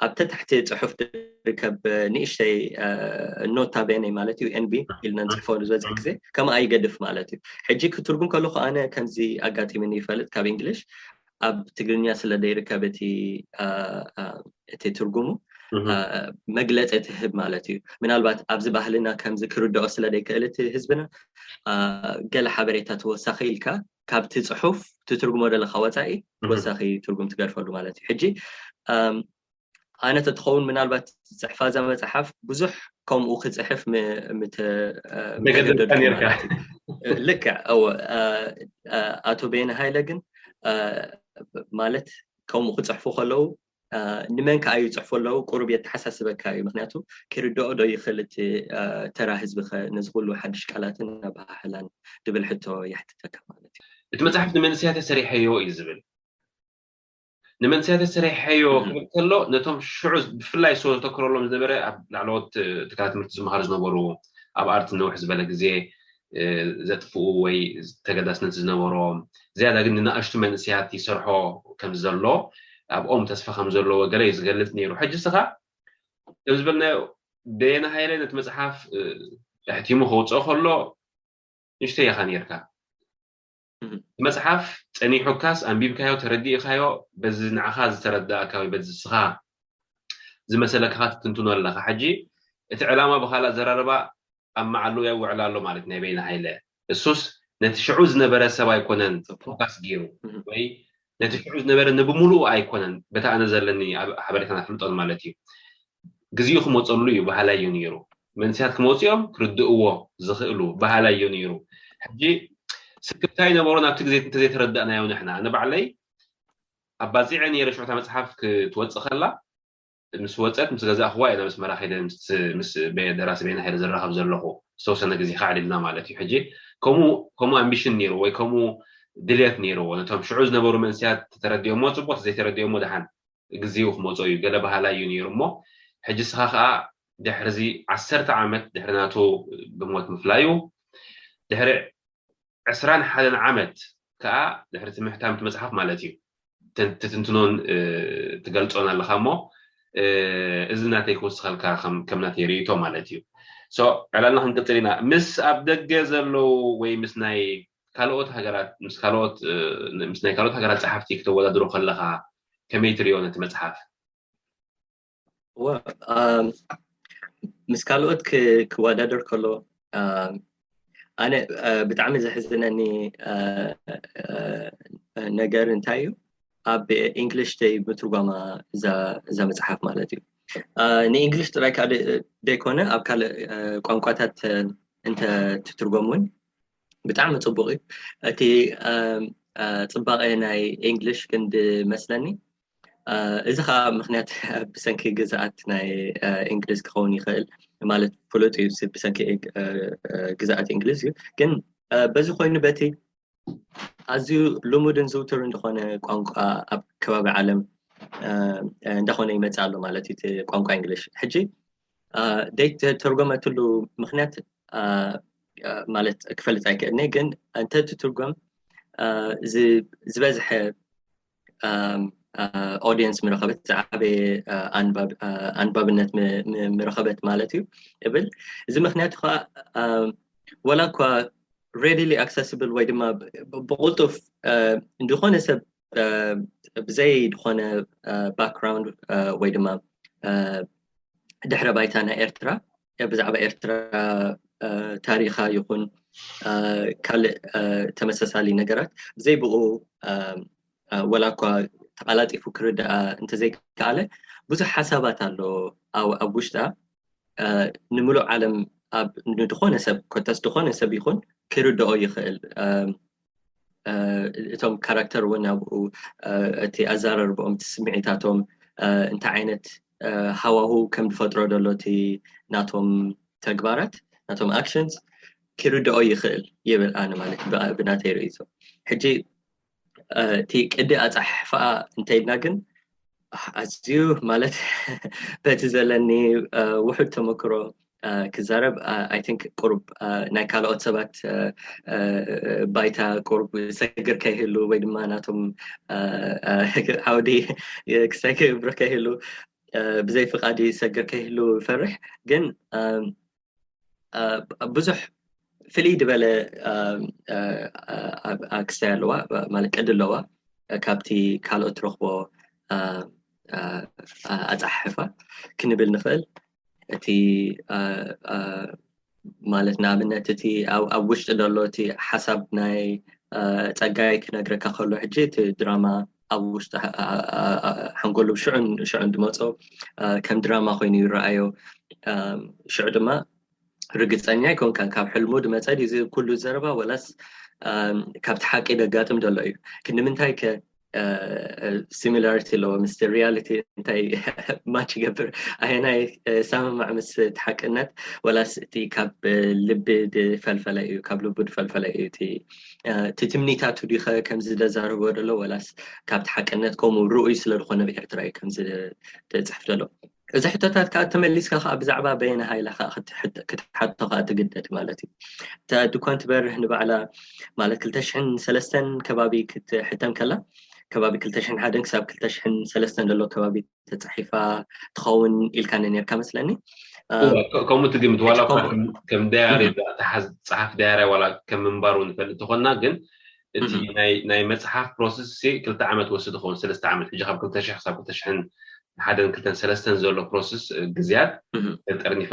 ኣብተ ታሕቲ ፅሑፍ ዝርከብ ንእሽተይ ኖታ ቤነ ማለት እዩ ኤንቢ ኢልና ንፅሕፎ ዝበዝሕ ግዜ ከምኣ ይገድፍ ማለት እዩ ሕጂ ክትርጉም ከለኩ ኣነ ከምዚ ኣጋጢምኒ ይፈልጥ ካብ እንግሊሽ ኣብ ትግርኛ ስለ ዘይርከብ እቲ እቲ ትርጉሙ መግለፂ ትህብ ማለት እዩ ምናልባት ኣብዚ ባህልና ከምዚ ክርድኦ ስለ ዘይክእል እቲ ህዝብና ገለ ሓበሬታ ተወሳኺ ኢልካ ካብቲ ፅሑፍ ትትርጉሞ ዘለካ ወፃኢ ወሳኺ ትርጉም ትገድፈሉ ማለት እዩ ሕጂ ኣነ ተትኸውን ምናልባት ዝፅሕፋ እዛ መፅሓፍ ብዙሕ ከምኡ ክፅሕፍ ልክዕ ኣቶ ቤነ ሃይለ ግን ማለት ከምኡ ክፅሕፉ ከለዉ ንመን ከኣ ይፅሕፉ ኣለዉ ቁሩብ የተሓሳስበካ እዩ ምክንያቱ ክርድኦ ዶ ይኽእል እቲ ተራ ህዝቢ ከ ነዚ ኩሉ ሓድሽ ቃላትን ኣበሃህላን ድብል ሕቶ የሕትተካ ማለት እዩ እቲ መፅሓፍ ንመንስያተ ሰሪሐዮ እዩ ዝብል ንመንስያተ ሰሪሐዮ ክብል ከሎ ነቶም ሽዑ ብፍላይ ሶ ዘተክረሎም ዝነበረ ኣብ ላዕለዎት ትካላት ትምህርቲ ዝመሃሩ ዝነበሩ ኣብ ኣርቲ ነውሕ ዝበለ ግዜ ዘጥፍኡ ወይ ተገዳስነት ዝነበሮም ዝያዳ ግን ንናእሽቱ መንእስያት ይሰርሖ ከም ዘሎ ኣብኦም ተስፋ ከም ዘለዎ ገለ እዩ ዝገልፅ ነይሩ ሕጂ ስኻ ከም ዝበልናዮ በየነ ሃይለ ነቲ መፅሓፍ ኣሕቲሙ ከውፅኦ ከሎ ንሽተይ ኢኻ ነርካ መፅሓፍ ፀኒሑካስ ኣንቢብካዮ ተረዲእካዮ በዚ ንዓኻ ዝተረዳእካ ወይ በዚ ስኻ ዝመሰለካ ክትትንትኖ ኣለካ ሕጂ እቲ ዕላማ ብካልእ ኣዘራርባ ኣብ መዓሉ የውዕል ኣሎ ማለት ናይ በይነ ሃይለ እሱስ ነቲ ሽዑ ዝነበረ ሰብ ኣይኮነን ፎካስ ገይሩ ወይ ነቲ ሽዑ ዝነበረ ንብሙሉኡ ኣይኮነን በቲ ኣነ ዘለኒ ሓበሬታን ኣፍልጦን ማለት እዩ ግዜኡ ክመፀሉ እዩ ባህላይ እዩ ነይሩ መንስያት ክመፅኦም ክርድእዎ ዝኽእሉ ባህላይ እዩ ነይሩ ሕጂ ስክፍታ ይነበሮ ናብቲ ግዜ እንተዘይተረዳእናዮ ንሕና ኣነ ባዕለይ ኣባፂዐ ነይረ ሽዑታ መፅሓፍ ክትወፅእ ከላ ምስ ወፀት ምስ ገዛእክዋ ኢና ምስ መራ ከይደ ምስ ደራሲ በይነ ሃይለ ዝራኸብ ዘለኹ ዝተወሰነ ግዜ ካዕሊልና ማለት እዩ ሕጂ ከምኡ ኣምቢሽን ነይሩ ወይ ከምኡ ድልየት ነይርዎ ነቶም ሽዑ ዝነበሩ መንስያት ተረዲኦሞ ፅቡቅ ዘይተረዲኦሞ ድሓን ግዜኡ ክመፆ እዩ ገለ ባህላ እዩ ነይሩ እሞ ሕጂ ስኻ ከዓ ድሕርዚ ዓሰርተ ዓመት ድሕሪ ናቱ ብሞት ምፍላዩ ድሕሪ ዕስራን ሓደን ዓመት ከዓ ድሕሪ ትምህርታምቲ መፅሓፍ ማለት እዩ ትትንትኖን ትገልፆን ኣለካ እሞ እዚ ናተይ ክወስኸልካ ከም ናተይ ርእቶ ማለት እዩ ዕላልና ክንቅፅል ኢና ምስ ኣብ ደገ ዘለዉ ወይ ምስ ናይ ካልኦት ሃገራት ምስ ካልኦት ምስ ናይ ካልኦት ሃገራት ፀሓፍቲ ክተወዳድሮ ከለካ ከመይ ትሪኦ ነቲ መፅሓፍ እወ ምስ ካልኦት ክወዳደር ከሎ ኣነ ብጣዕሚ ዘሕዝነኒ ነገር እንታይ እዩ ኣብ እንግሊሽ ደይ ምትርጓማ እዛ መፅሓፍ ማለት እዩ ንእንግሊሽ ጥራይ ከዓ ደይኮነ ኣብ ካልእ ቋንቋታት እንተ ትትርጎም እውን ብጣዕሚ ፅቡቅ እዩ እቲ ፅባቀ ናይ እንግሊሽ ግን ዝመስለኒ እዚ ከዓ ምክንያት ብሰንኪ ግዝኣት ናይ እንግሊዝ ክኸውን ይኽእል ማለት ፍሉጥ እዩ ብሰንኪ ግዝኣት እንግሊዝ እዩ ግን በዚ ኮይኑ በቲ ኣዝዩ ልሙድን ዝውቱርን ዝኾነ ቋንቋ ኣብ ከባቢ ዓለም እንዳኾነ ይመፅእ ኣሎ ማለት እዩ እቲ ቋንቋ እንግሊሽ ሕጂ ደይ ተርጎመትሉ ምክንያት ማለት ክፈልጥ ኣይክእልኒ ግን እንተ ትትርጎም ዝበዝሐ ኦዲየንስ ምረኸበት ዝዓበየ ኣንባብነት ምረኸበት ማለት እዩ እብል እዚ ምክንያቱ ከዓ ወላ እኳ readily accessible ወይ ድማ ብቁልጡፍ ዝኾነ ሰብ ብዘይ ዝኾነ ባክግራውንድ ወይ ድማ ድሕረ ባይታ ናይ ኤርትራ ብዛዕባ ኤርትራ ታሪኻ ይኹን ካልእ ተመሳሳሊ ነገራት ብዘይ ብኡ ወላ እኳ ተቐላጢፉ ክርድኣ እንተዘይከኣለ ብዙሕ ሓሳባት ኣሎ ኣብ ውሽጣ ንምሉእ ዓለም ኣብ ንድኾነ ሰብ ኮታስ ድኾነ ሰብ ይኹን ክርድኦ ይኽእል እቶም ካራክተር እውን ኣብኡ እቲ ኣዘራርብኦም እቲ ስምዒታቶም እንታይ ዓይነት ሃዋሁ ከም ዝፈጥሮ ዘሎ እቲ ናቶም ተግባራት፣ ናቶም actions ክርድኦ ይኽእል ይብል ኣነ። ማለት ብናተይ ርእይቶ ሕጂ እቲ ቅዲ ኣጻሕሕፋኣ እንተኢልና ግን ኣዝዩ ማለት በቲ ዘለኒ ውሑድ ተመክሮ ክዛረብ፣ I think ቁሩብ ናይ ካልኦት ሰባት ባይታ ቁሩብ ሰግር ከይህሉ ወይ ድማ ናቶም ዓውዲ ክሳይ ክብር ከይህሉ ብዘይ ፍቓድ ሰግር ከይህሉ ይፈርሕ። ግን ብዙሕ ፍልይ ዝበለ ክስታይ ኣለዋ፣ ማለት ቅዲ ኣለዋ ካብቲ ካልኦት ትረኽቦ ኣጻሕሕፋ ክንብል ንኽእል። እቲ ማለት ንኣብነት እቲ ኣብ ውሽጢ ዘሎ እቲ ሓሳብ ናይ ጸጋይ ክነግረካ ከሎ ሕጂ እቲ ድራማ ኣብ ውሽጢ ሓንጎሉ ሽዑን ሽዑን ድመጾ ከም ድራማ ኮይኑ ይረኣዮ። ሽዑ ድማ ርግጸኛ ኣይኮንካን ካብ ሕልሙ ድመጸ ድዩ ኩሉ ዘረባ ወላስ ካብቲ ሓቂ ደጋጥም ዘሎ እዩ። ክንዲ ምንታይ ከ similarity ኣለዎ ምስ reality እንታይ match ይገብር? ኣየናይ ሰማማዕ ምስ ሓቅነት ወላስ እቲ ካብ ልቢ ድፈልፈለ እዩ? ካብ ልቡ ድፈልፈለ እዩ እቲ ትምኒታቱ ዲኸ ከምዚ ደዛርቦ ደሎ ወላስ ካብቲ ሓቅነት ከምኡ ርኡይ ስለ ዝኾነ ብኤርትራ እዩ ከምዚ ድጽሕፍ ደሎ? እዚ ሕቶታት ከዓ ተመሊስካ ከዓ ብዛዕባ በየነ ሃይላ ከዓ ክትሓቶ ከዓ ትግደድ ማለት እዩ። እታ ድኳን ትበርህ ንባዕላ ማለት ክልተ ሽሕን ሰለስተን ከባቢ ክትሕተም ከላ ከባቢ ክልተ ሽሕን ሓደን ክሳብ ክልተ ሽሕን ሰለስተን ዘሎ ከባቢ ተፃሒፋ ትኸውን ኢልካኒ ነርካ መስለኒ። ከምኡ ትግምት ዋላ ከም ዳያሪ ተሓዝ ፀሓፍ ዳያራይ ዋላ ከም ምንባሩ ንፈልጥ ተኾንና ግን እቲ ናይ መፅሓፍ process ክልተ ዓመት ወስድ ኸውን ሰለስተ ዓመት ሕጂ ካብ ክልተ ሽሕ ክሳብ ክልተ ሽሕን ሓደን ክልተን ሰለስተን ዘሎ process ግዜያት ጠርኒፋ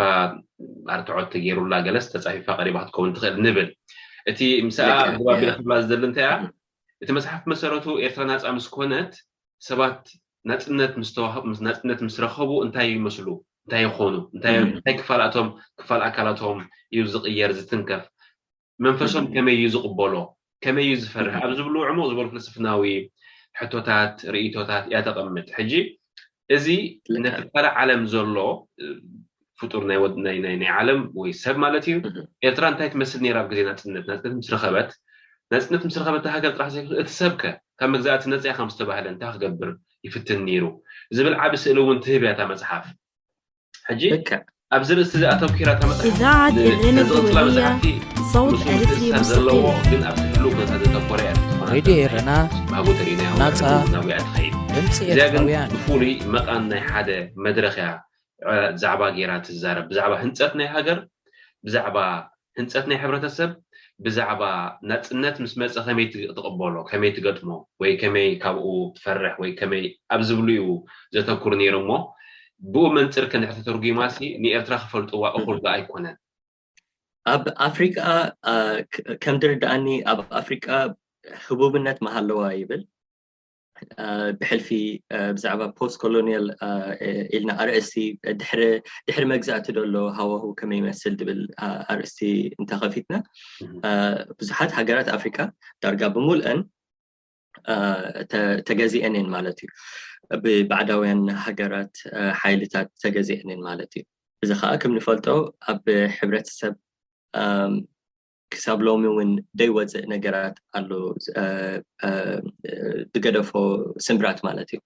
ኣርትዖት ተገይሩላ ገለስ ተፃፊፋ ቀሪባ ክትከውን ትኽእል ንብል። እቲ ምስኣ ግባቢላ ክብላ ዝደሊ እንታይ እያ እቲ መፅሓፍ መሰረቱ ኤርትራ ናፃ ምስ ኮነት ሰባት ናፅነት ምስ ረኸቡ እንታይ ይመስሉ እንታይ ይኾኑ እንታይ ክፋላቶም ክፋል ኣካላቶም እዩ ዝቕየር ዝትንከፍ መንፈሶም ከመይ እዩ ዝቕበሎ ከመይ እዩ ዝፈርህ ኣብ ዝብሉ ዕሙቕ ዝበሉ ፍልስፍናዊ ሕቶታት ርእይቶታት እያ ተቐምጥ ሕጂ እዚ ነቲ ካልእ ዓለም ዘሎ ፍጡር ናይ ዓለም ወይ ሰብ ማለት እዩ ኤርትራ እንታይ ትመስል ነይራ ኣብ ግዜ ናፅነት ናፅነት ምስ ረኸበት ናፅነት ምስ ረኸበት ሃገር ጥራሕ ዘይኮነ እቲ ሰብከ ካብ መግዛእቲ ነፂያ ከም ዝተባህለ እንታይ ክገብር ይፍትን ነይሩ ዝብል ዓቢ ስእሊ እውን ትህብ እያ እታ መፅሓፍ ሕጂ ኣብዚ ርእሲ እዚ ኣተኪራ እታ መፅሓፍ እዛ መፅሓፍቲ ዘለዎ ግን ኣብ ትሕሉ ኩነታት ዘተኮረ እያ ሬድዮ ኤረና ናፃ ድምፂ ኤርትራውያን ብፍሉይ መቓን ናይ ሓደ መድረኽ እያ ብዛዕባ ገይራ ትዛረብ ብዛዕባ ህንፀት ናይ ሃገር ብዛዕባ ህንፀት ናይ ሕብረተሰብ ብዛዕባ ናፅነት ምስ መፀ ከመይ ትቕበሎ ከመይ ትገጥሞ ወይ ከመይ ካብኡ ትፈርሕ ወይ ከመይ ኣብ ዝብሉ እዩ ዘተኩር ነይሩ እሞ ብኡ መንፅር ክንድሕር ተተርጉማሲ ንኤርትራ ክፈልጥዋ እኹል ዶ ኣይኮነን ኣብ ኣፍሪቃ ከም ድርድኣኒ ኣብ ኣፍሪቃ ህቡብነት መሃለዋ ይብል ብሕልፊ ብዛዕባ post colonial ኢልና ኣርእስቲ ድሕሪ መግዛእቲ ደሎ ሃዋሁ ከመይ ይመስል ዝብል ኣርእስቲ እንተኸፊትና ብዙሓት ሃገራት ኣፍሪካ ዳርጋ ብምልአን ተገዚአን እየን ማለት እዩ ብባዕዳውያን ሃገራት ሓይልታት ተገዚአን እየን ማለት እዩ እዚ ከዓ ከም ንፈልጦ ኣብ ሕብረተሰብ ክሳብ ሎሚ እውን ደይወፅእ ነገራት ኣሎ ዝገደፎ ስምብራት ማለት እዩ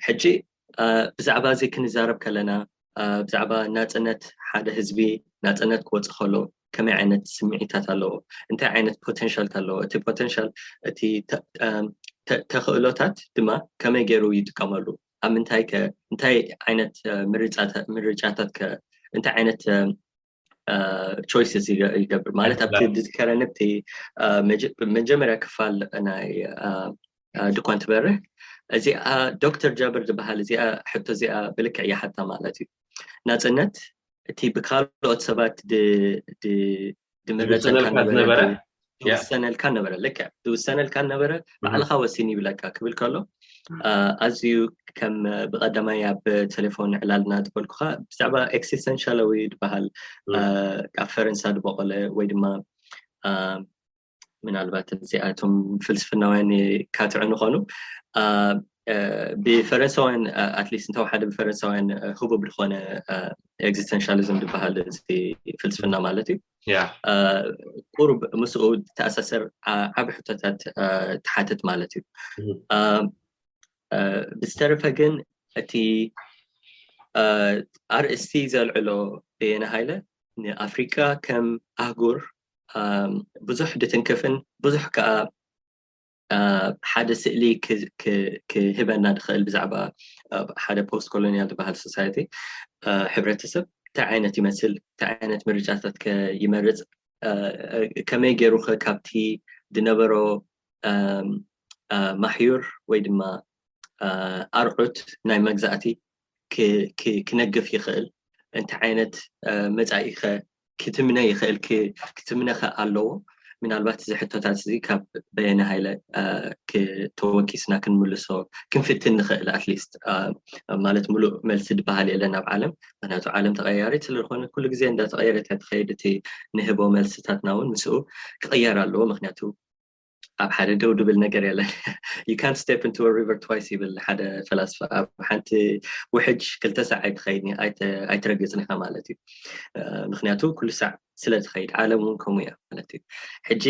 ሕጂ ብዛዕባ እዚ ክንዛረብ ከለና ብዛዕባ ናፅነት ሓደ ህዝቢ ናፅነት ክወፅእ ከሎ ከመይ ዓይነት ስምዒታት ኣለዎ እንታይ ዓይነት potential ኣለዎ እቲ potential እቲ ተኽእሎታት ድማ ከመይ ገይሩ ይጥቀመሉ ኣብ ምንታይ እንታይ ዓይነት ምርጫታት እንታይ ዓይነት choices ይገብር ማለት ኣብቲ ዝከረኒ ኣብቲ መጀመርያ ክፋል ናይ ድኳን ትበርህ እዚኣ ዶክተር ጃብር ዝበሃል እዚኣ ሕቶ እዚኣ ብልክዕ እያ ሓታ ማለት እዩ ናፅነት እቲ ብካልኦት ሰባት ድምረፀልካ ነበረ ዝውሰነልካ ነበረ ልክዕ ዝውሰነልካ ነበረ ባዕልካ ወሲን ይብለካ ክብል ከሎ ኣዝዩ ከም ብቀዳማይ ኣብ ቴሌፎን ዕላልና ዝበልኩካ ብዛዕባ ኤክሲስተንሻላዊ ዝበሃል ካብ ፈረንሳ ዝበቆለ ወይ ድማ ምናልባት እዚኣቶም ፍልስፍናውያን ካትዑ ንኾኑ ብፈረንሳውያን ኣትሊስት እንተወሓደ ብፈረንሳውያን ህቡብ ዝኾነ ኤግዚስተንሻሊዝም ዝበሃል እዚ ፍልስፍና ማለት እዩ። ቁሩብ ምስኡ ተኣሳሰር ዓቢ ሕቶታት ትሓትት ማለት እዩ። ብዝተረፈ ግን እቲ ኣርእስቲ ዘልዕሎ በየነ ሃይለ ንኣፍሪቃ ከም ኣህጉር ብዙሕ ድትንክፍን ብዙሕ ከዓ ሓደ ስእሊ ክህበና ድኽእል ብዛዕባ ሓደ ፖስት ኮሎኒያል ዝበሃል ሶሳይቲ፣ ሕብረተሰብ እንታይ ዓይነት ይመስል፣ እንታይ ዓይነት ምርጫታት ከ ይመርፅ፣ ከመይ ገይሩ ኸ ካብቲ ድነበሮ ማሕዩር ወይ ድማ ኣርዑት ናይ መግዛእቲ ክነግፍ ይኽእል፣ እንታይ ዓይነት መፃኢ ኸ ክትምነ ይኽእል፣ ክትምነ ኸ ኣለዎ? ምናልባት እዚ ሕቶታት እዚ ካብ በየነ ሃይለ ተወኪስና ክንምልሶ ክንፍትን ንኽእል። ኣትሊስት ማለት ሙሉእ መልሲ ዝበሃል የለን ኣብ ዓለም፣ ምክንያቱ ዓለም ተቐያሪት ስለዝኾነ ኩሉ ግዜ እንዳተቐየረት እያ ትኸይድ። እቲ ንህቦ መልስታትና እውን ምስኡ ክቐየር ኣለዎ፣ ምክንያቱ ኣብ ሓደ ደው ድብል ነገር የለን። You can't step into a river twice ይብል ሓደ ፈላስፋ። ኣብ ሓንቲ ውሕጅ ክልተ ሳዕ ኣይትኸይድን ኣይትረግፅን ኢኻ ማለት እዩ። ምክንያቱ ኩሉ ሳዕ ስለ ትኸይድ ዓለም እውን ከምኡ እያ ማለት እዩ። ሕጂ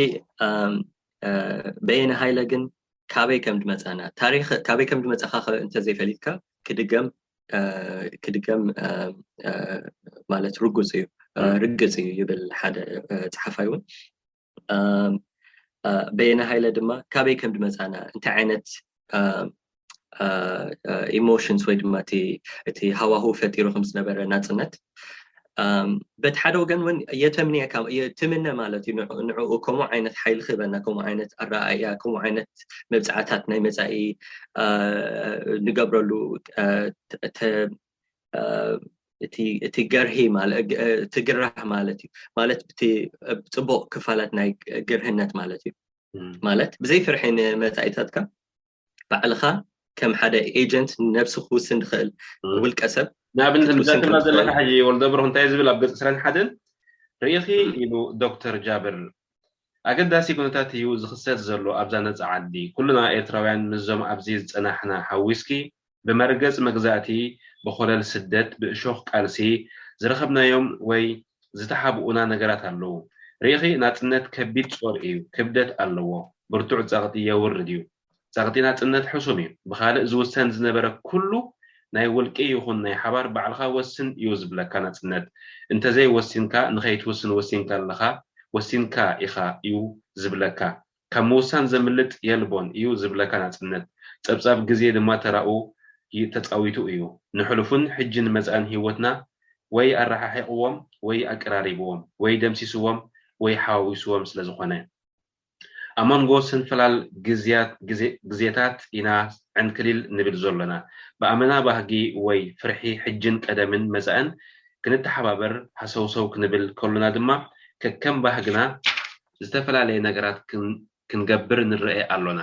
በየነ ሃይለ ግን ካበይ ከም ድመፃና ታሪክ ካበይ ከም ድመፃኻ እንተዘይፈሊጥካ ክድገም ክድገም ማለት ርጉፅ እዩ ርግፅ እዩ ይብል ሓደ ፀሓፋይ እውን። በየነ ሃይለ ድማ ካበይ ከም ድመፃና እንታይ ዓይነት ኢሞሽንስ ወይ ድማ እቲ ሃዋሁ ፈጢሩ ከም ዝነበረ ናፅነት በቲ ሓደ ወገን እውን የተምንየካ የትምነ ማለት እዩ። ንዕኡ ከምኡ ዓይነት ሓይሊ ክህበና፣ ከምኡ ዓይነት ኣረኣእያ፣ ከምኡ ዓይነት መብፃዕታት ናይ መፃኢ ንገብረሉ እቲ ገርሂ እቲ ግራህ ማለት እዩ። ማለት ብፅቡቅ ክፋላት ናይ ግርህነት ማለት እዩ። ማለት ብዘይ ፍርሒ ንመፃኢታትካ ባዕልኻ ከም ሓደ ኤጀንት ነብሲ ክውስን ድኽእል ውልቀ ሰብ ንኣብነት ክትውስን ዘለካ ሕጂ ወልደብሩክ እንታይ ዝብል ኣብ ገፅ ዕስራን ሓደን ርኢኺ ኢሉ ዶክተር ጃብር። ኣገዳሲ ኩነታት እዩ ዝኽሰት ዘሎ ኣብዛ ነፃ ዓዲ። ኩልና ኤርትራውያን ምስዞም ኣብዚ ዝፀናሕና ሓዊስኪ ብመርገፂ መግዛእቲ፣ ብኾለል ስደት፣ ብእሾኽ ቃልሲ ዝረኸብናዮም ወይ ዝተሓብኡና ነገራት ኣለዉ። ርኢኺ ናፅነት ከቢድ ጾር እዩ፣ ክብደት ኣለዎ፣ ብርቱዕ ጸቕጢ የውርድ እዩ። ጸቕጢ ናጽነት ሕሱም እዩ። ብኻልእ ዝውሰን ዝነበረ ኩሉ ናይ ውልቂ ይኹን ናይ ሓባር ባዕልኻ ወስን እዩ ዝብለካ ናጽነት። እንተዘይ ወሲንካ ንኸይትውስን ወሲንካ ኣለኻ፣ ወሲንካ ኢኻ እዩ ዝብለካ። ካብ ምውሳን ዘምልጥ የልቦን እዩ ዝብለካ ናጽነት። ጸብጻብ ግዜ ድማ ተራኡ ተጻዊቱ እዩ። ንሕሉፉን ሕጂ ንመጻእን ህይወትና ወይ ኣረሓሒቕዎም ወይ ኣቀራሪብዎም ወይ ደምሲስዎም ወይ ሓዋዊስዎም ስለ ዝኾነ። ኣብ መንጎ ሰንፈላል ግዜታት ኢና ዕንክሊል ንብል ዘሎና። ብኣመና ባህጊ ወይ ፍርሒ ሕጅን ቀደምን መጻእን ክንተሓባበር ሃሰውሰው ክንብል ከሎና ድማ ከከም ባህግና ዝተፈላለየ ነገራት ክንገብር ንረኤ ኣሎና።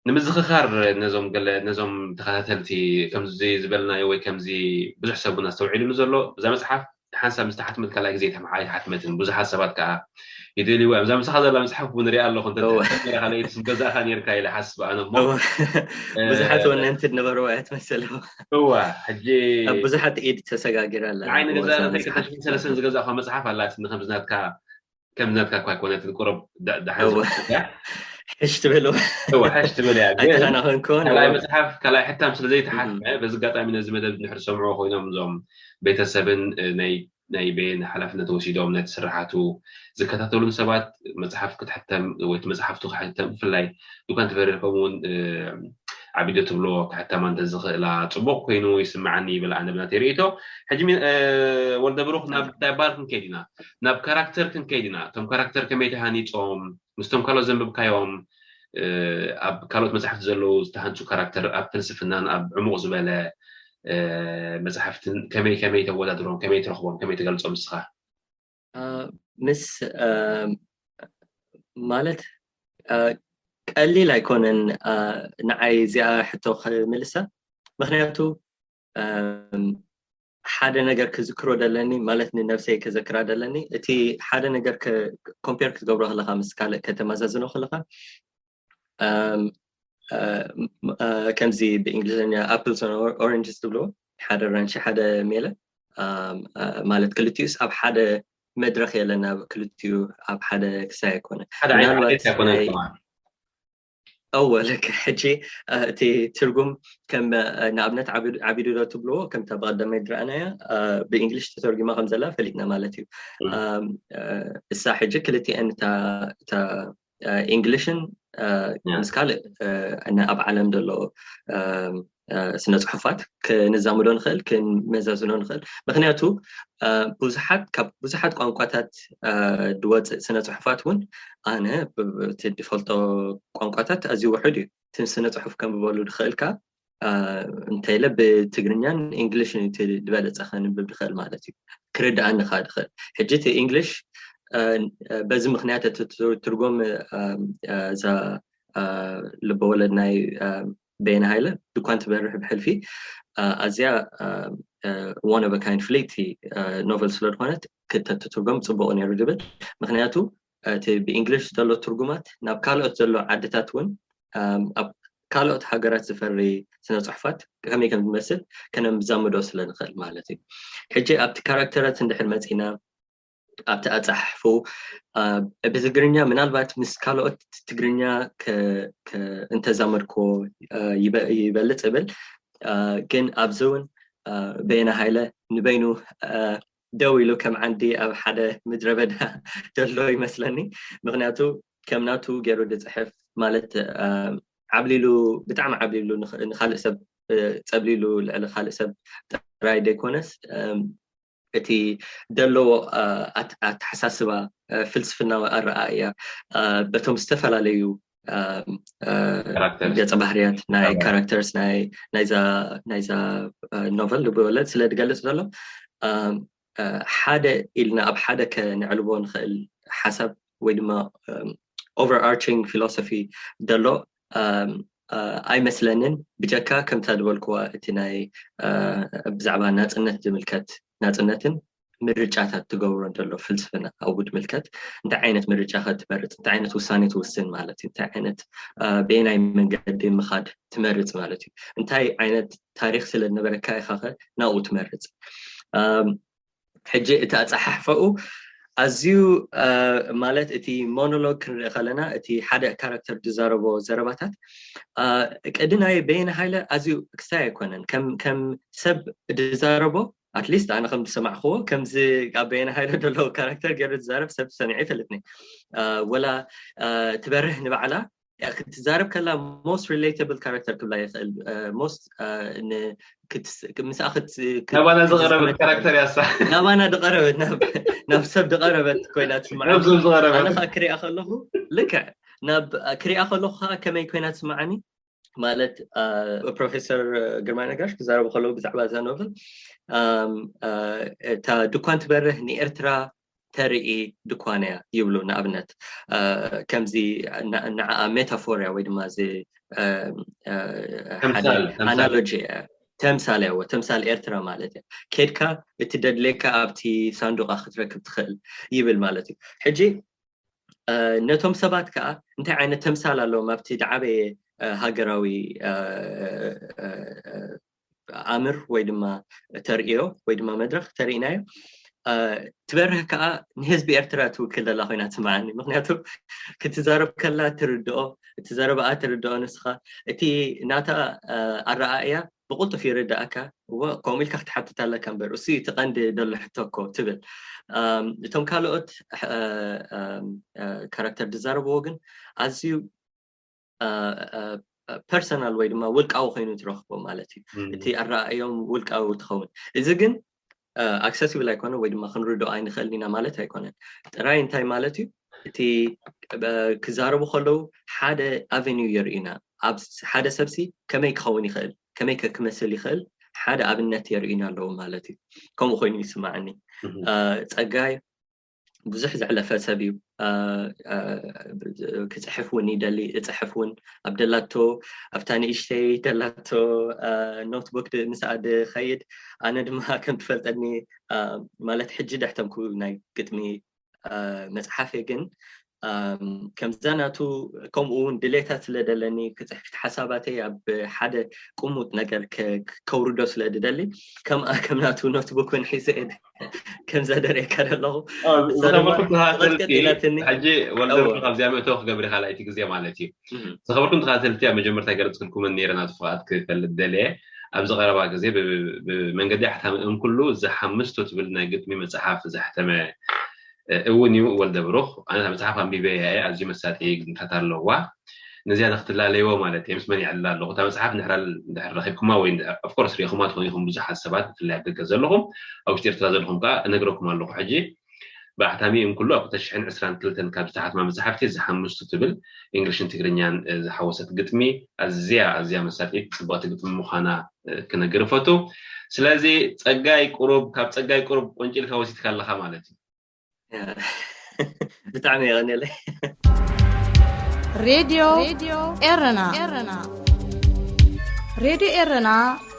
ንምዝኽኻር ነዞም ገለ ነዞም ተኸታተልቲ ከምዚ ዝበልናዮ ወይ ከምዚ ብዙሕ ሰብ እውን ኣስተውዒሉሉ ዘሎ እዛ መፅሓፍ ሓንሳብ ምስ ተሓትመት ካልኣይ ግዜ ኣይተሓትመትን። ብዙሓት ሰባት ከዓ ይደልይዋ እዮም። እዛ ምሳኻ ዘላ መፅሓፍ እውን ሪኣ ኣለኹ። እንተ ካልኣይቲ ስም ገዛእኻ ነርካ ኢለ ሓስብ ኣነ እሞ ብዙሓት ወነንቲ ዝነበርዋ እያ ትመስል። እዋ ሕጂ ኣብ ብዙሓት ኢድ ተሰጋጊራ ኣላ። ንዓይ ንገዛ ሰለስተ ዝገዛእኳ መፅሓፍ ኣላትኒ ከምዚ ናትካ ከም ናትካ እኳ ኣይኮነትን ቁሩብ ደሓን ሕሽ ትብል ሕሽ ትብል እያ። ኣይተኸናኸንክዎን ካልኣይ መፅሓፍ ካልኣይ ሕታም ስለ ዘይተሓትመ በዚ ኣጋጣሚ ነዚ መደብ እንድሕር ዝሰምዕዎ ኮይኖም እዞም ቤተሰብን ናይ ናይ በየን ሓላፍነት ወሲዶም ነቲ ስራሓቱ ዝከታተሉን ሰባት መፅሓፍ ክትሕተም ወይ መፅሓፍቱ ክሕተም ብፍላይ ዱካን ተፈሪር ከምኡ እውን ዓቢዶ ትብሎ ክሕተማ እንተዝኽእላ ፅቡቕ ኮይኑ ይስምዓኒ ይብል ኣነ ብናተይ ርእይቶ። ሕጂ ወልደ ብሩክ ናብ ዳይባር ክንከይድ ኢና፣ ናብ ካራክተር ክንከይድ ኢና። እቶም ካራክተር ከመይ ተሃኒፆም ምስቶም ካልኦት ዘንብብካዮም ኣብ ካልኦት መፅሓፍቲ ዘለዉ ዝተሃንፁ ካራክተር ኣብ ፍልስፍናን ኣብ ዕሙቕ ዝበለ መፅሓፍትን ከመይ ከመይ ተወዳድሮም ከመይ ትረኽቦም ከመይ ትገልፆም ንስኻ? ምስ ማለት ቀሊል ኣይኮነን ንዓይ እዚኣ ሕቶ ክምልሳ፣ ምክንያቱ ሓደ ነገር ክዝክሮ ደለኒ ማለት ንነብሰይ ክዘክራ ደለኒ። እቲ ሓደ ነገር ኮምፔር ክትገብሮ ከለካ ምስ ካልእ ከተመዛዝኖ ከለካ ከምዚ ብእንግሊዝኛ apples and oranges ትብሎ፣ ሓደ ራንሺ ሓደ ሜለ ማለት ክልቲኡስ ኣብ ሓደ መድረኽ የለን፣ ኣብ ክልቲኡ ኣብ ሓደ ክሳይ ኣይኮነ። ሓደ ዓይነት ኣይኮነ። እወ ልክ። ሕጂ እቲ ትርጉም ከም ንኣብነት ዓቢዱ ዶ ትብልዎ፣ ከምታ ብቐደመይ ዝረኣናያ ብእንግሊሽ ተተርጉማ ከም ዘላ ፈሊጥና ማለት እዩ። እሳ ሕጂ ክልቲአን እታ እንግሊሽን ምስ ካልእ ኣብ ዓለም ዘሎ ስነ ጽሑፋት ክንዛምዶ ንኽእል፣ ክንመዛዝኖ ንኽእል። ምክንያቱ ብዙሓት ካብ ብዙሓት ቋንቋታት ዝወፅእ ስነ ጽሑፋት እውን ኣነ እቲ ዝፈልጦ ቋንቋታት ኣዝዩ ውሑድ እዩ። እቲ ስነ ጽሑፍ ከንብበሉ ዝኽእልካ እንተኢለ ብትግርኛን እንግሊሽን እቲ ዝበለፀ ከንብብ ዝኽእል ማለት እዩ፣ ክርድኣኒ ከዓ ዝኽእል። ሕጂ እቲ እንግሊሽ በዚ ምክንያት እቲ ትርጉም እዛ ልበወለድ ናይ በየነ ሃይለ ድኳን ትበርህ ብሕልፊ ኣዝያ one of a kind ፍልይቲ ኖቨል ስለዝኾነት ክተትትርጎም ፅቡቕ ነይሩ ዝብል። ምክንያቱ እቲ ብእንግሊሽ ዘሎ ትርጉማት ናብ ካልኦት ዘሎ ዓድታት እውን ኣብ ካልኦት ሃገራት ዝፈሪ ስነ ጽሑፋት ከመይ ከም ዝመስል ከነምዛምዶ ስለ ንኽእል ማለት እዩ። ሕጂ ኣብቲ ካራክተራት እንድሕር መፂና ኣብቲ ኣፀሓሕፉ ብትግርኛ ምናልባት ምስ ካልኦት ትግርኛ እንተዛመድኮ ይበልፅ እብል። ግን ኣብዚ እውን በየነ ሃይለ ንበይኑ ደው ኢሉ ከም ዓንዲ ኣብ ሓደ ምድረ በዳ ዘሎ ይመስለኒ። ምክንያቱ ከም ናቱ ገይሩ ዝፅሕፍ ማለት ዓብሊሉ፣ ብጣዕሚ ዓብሊሉ ንኻልእ ሰብ ፀብሊሉ ልዕሊ ካልእ ሰብ ጥራይ ዘይኮነስ እቲ ዘለዎ ኣተሓሳስባ፣ ፍልስፍናዊ ኣረኣእያ በቶም ዝተፈላለዩ ገፀ ባህርያት ናይ ካራክተርስ ናይዛ ኖቨል ልብወለድ ስለ ዝገልፅ ዘሎ ሓደ ኢልና ኣብ ሓደ ከነዕልቦ ንኽእል ሓሳብ ወይ ድማ overarching philosophy ዘሎ ኣይመስለንን። ብጀካ ከምታ ዝበልክዋ እቲ ናይ ብዛዕባ ናፅነት ዝምልከት ናፅነትን ምርጫታት ትገብሮ ዘሎ ፍልስፍና ኣብኡ ዝምልከት እንታይ ዓይነት ምርጫ ከ ትመርፅ፣ እንታይ ዓይነት ውሳኔ ትውስን ማለት እዩ፣ እንታይ ዓይነት በየናይ መንገዲ ምኻድ ትመርፅ ማለት እዩ፣ እንታይ ዓይነት ታሪክ ስለ ዝነበረካ ኢኻ ከ ናብኡ ትመርፅ። ሕጂ እቲ ኣፀሓሕፈኡ ኣዝዩ ማለት እቲ ሞኖሎግ ክንርኢ ከለና እቲ ሓደ ካራክተር ዝዛረቦ ዘረባታት ቅዲ ናይ በየነ ሃይለ ኣዝዩ ክስታይ ኣይኮነን። ከም ሰብ ዝዛረቦ ኣትሊስት ኣነ ከም ዝሰማዕክዎ ከምዚ ኣብ በየነ ሃይለ ዘለዎ ካራክተር ገይሩ ዝዛረብ ሰብ ሰሚዐ ይፈልጥኒ። ወላ ትበርህ ንባዕላ ክትዛረብ ከላ most relatable character ክብላ ይኽእል። Most ምስኣ ናባና ዝቐረበት ካራክተር ያሳ ናባና ዝቐረበት ናብ ሰብ ዝቐረበት ኮይና ትስምዓኒ። ኣነ ከዓ ክሪኣ ከለኹ ልክዕ ናብ ክሪኣ ከለኹ ከዓ ከመይ ኮይና ትስምዓኒ ማለት ፕሮፌሰር ግርማ ነጋሽ ክዛረቡ ከለዉ ብዛዕባ እዛ ኖቨል እታ ድኳን ትበርህ ንኤርትራ ተርኢ ድኳን እያ ይብሉ። ንኣብነት ከምዚ ንዓ ሜታፎር እያ ወይ ድማ እዚ ኣናሎጂ እያ፣ ተምሳል እያ፣ ተምሳል ኤርትራ ማለት እያ። ኬድካ እቲ ደድሌካ ኣብቲ ሳንዱቃ ክትረክብ ትኽእል ይብል ማለት እዩ። ሕጂ ነቶም ሰባት ከዓ እንታይ ዓይነት ተምሳል ኣለዎም ኣብቲ ዝዓበየ ሃገራዊ ኣምር ወይ ድማ ተርእዮ ወይ ድማ መድረክ ተርእናዮ ትበርህ ከዓ ንህዝቢ ኤርትራ ትውክል ዘላ ኮይና ትስምዓኒ። ምክንያቱ ክትዛረብ ከላ ትርድኦ፣ እቲ ዘረባኣ ትርድኦ ንስኻ፣ እቲ ናታ ኣረኣእያ ብቁልጡፍ ይርዳእካ። እወ ከምኡ ኢልካ ክትሓትት ኣለካ እምበር እሱ እቲ ቀንዲ ዘሎ ሕቶ እኮ ትብል። እቶም ካልኦት ካራክተር ዝዛረብዎ ግን ኣዝዩ ፐርሰናል ወይ ድማ ውልቃዊ ኮይኑ ትረኽቦ ማለት እዩ። እቲ ኣረኣእዮም ውልቃዊ ትኸውን። እዚ ግን ኣክሰሲብል ኣይኮነ ወይ ድማ ክንርድኦ ኣይንኽእል ኢና ማለት ኣይኮነን። ጥራይ እንታይ ማለት እዩ? እቲ ክዛረቡ ከለዉ ሓደ ኣቨኒው የርእዩና። ኣብ ሓደ ሰብሲ ከመይ ክኸውን ይኽእል፣ ከመይ ከ ክመስል ይኽእል ሓደ ኣብነት የርእዩና ኣለዉ ማለት እዩ። ከምኡ ኮይኑ ይስማዓኒ። ጸጋይ ብዙሕ ዘዕለፈ ሰብ እዩ። ክፅሕፍ እውን ይደሊ፣ እፅሕፍ እውን ኣብ ደላቶ ኣብታ ንእሽተይ ደላቶ ኖትቡክ ምስኣ ድኸይድ። ኣነ ድማ ከም ትፈልጠኒ ማለት ሕጂ ደሕተምኩ ናይ ግጥሚ መፅሓፍ ግን ከምዛ ናቱ ከምኡ እውን ድሌታት ስለ ደለኒ ክፅሕፍቲ ሓሳባተይ ኣብ ሓደ ቁሙጥ ነገር ከውርዶ ስለ ድደሊ ከምኣ ከም ናቱ ኖትቡክ እውን ሒዘ ከምዛ ደርእካ ደለኹ። ዝኸበርኩም ተኸታተልቲ ሕጂ ወልደብሮ ካብዚኣ ምእተው ክገብር ካልኣይቲ ግዜ ማለት እዩ። ዝኸበርኩም ተኸታተልቲ ኣብ መጀመርታ ገለፅክልኩምን ነይረ ናቱ ፍቓድ ክፈልጥ ደልየ ኣብዚ ቀረባ ግዜ ብመንገዲ ኣሕታሚ እንኩሉ ዝሓምስቶ ትብል ናይ ግጥሚ መፅሓፍ ዘሕተመ እውን እዩ ወልደ ብሩኽ። ኣነ እታ መፅሓፍ ኣንቢበያ እየ፣ ኣዝዩ መሳጢ ግጥምታት ኣለዋ። ነዚኣ ንክትላለይዎ ማለት እየ ምስ መን ይዕልላ ኣለኹ። እታ መፅሓፍ እንድሕር ረኺብኩማ ወይ ኦፍኮርስ ሪኢኹማ ትኾኑ ኢኹም፣ ብዙሓት ሰባት ብፍላይ ኣብ ደገ ዘለኹም ኣብ ውሽጢ ኤርትራ ዘለኹም ከዓ እነግረኩም ኣለኹ። ሕጂ ብኣሕታሚ እንኩሉ ኣብ ክልተ ሽሕን ዕስራን ክልተን ካብ ዝተሓትማ መፅሓፍቲ ዝሓምስቱ ትብል እንግሊሽን ትግርኛን ዝሓወሰት ግጥሚ ኣዝያ ኣዝያ መሳጢት ፅብቕቲ ግጥሚ ምዃና ክነግር እፈቱ። ስለዚ ፀጋይ ቁሩብ ካብ ፀጋይ ቁሩብ ቆንጪልካ ወሲድካ ኣለኻ ማለት እዩ። ብጣዕሚ የቐንየለይ። ሬድዮ ኤረና ሬድዮ ኤረና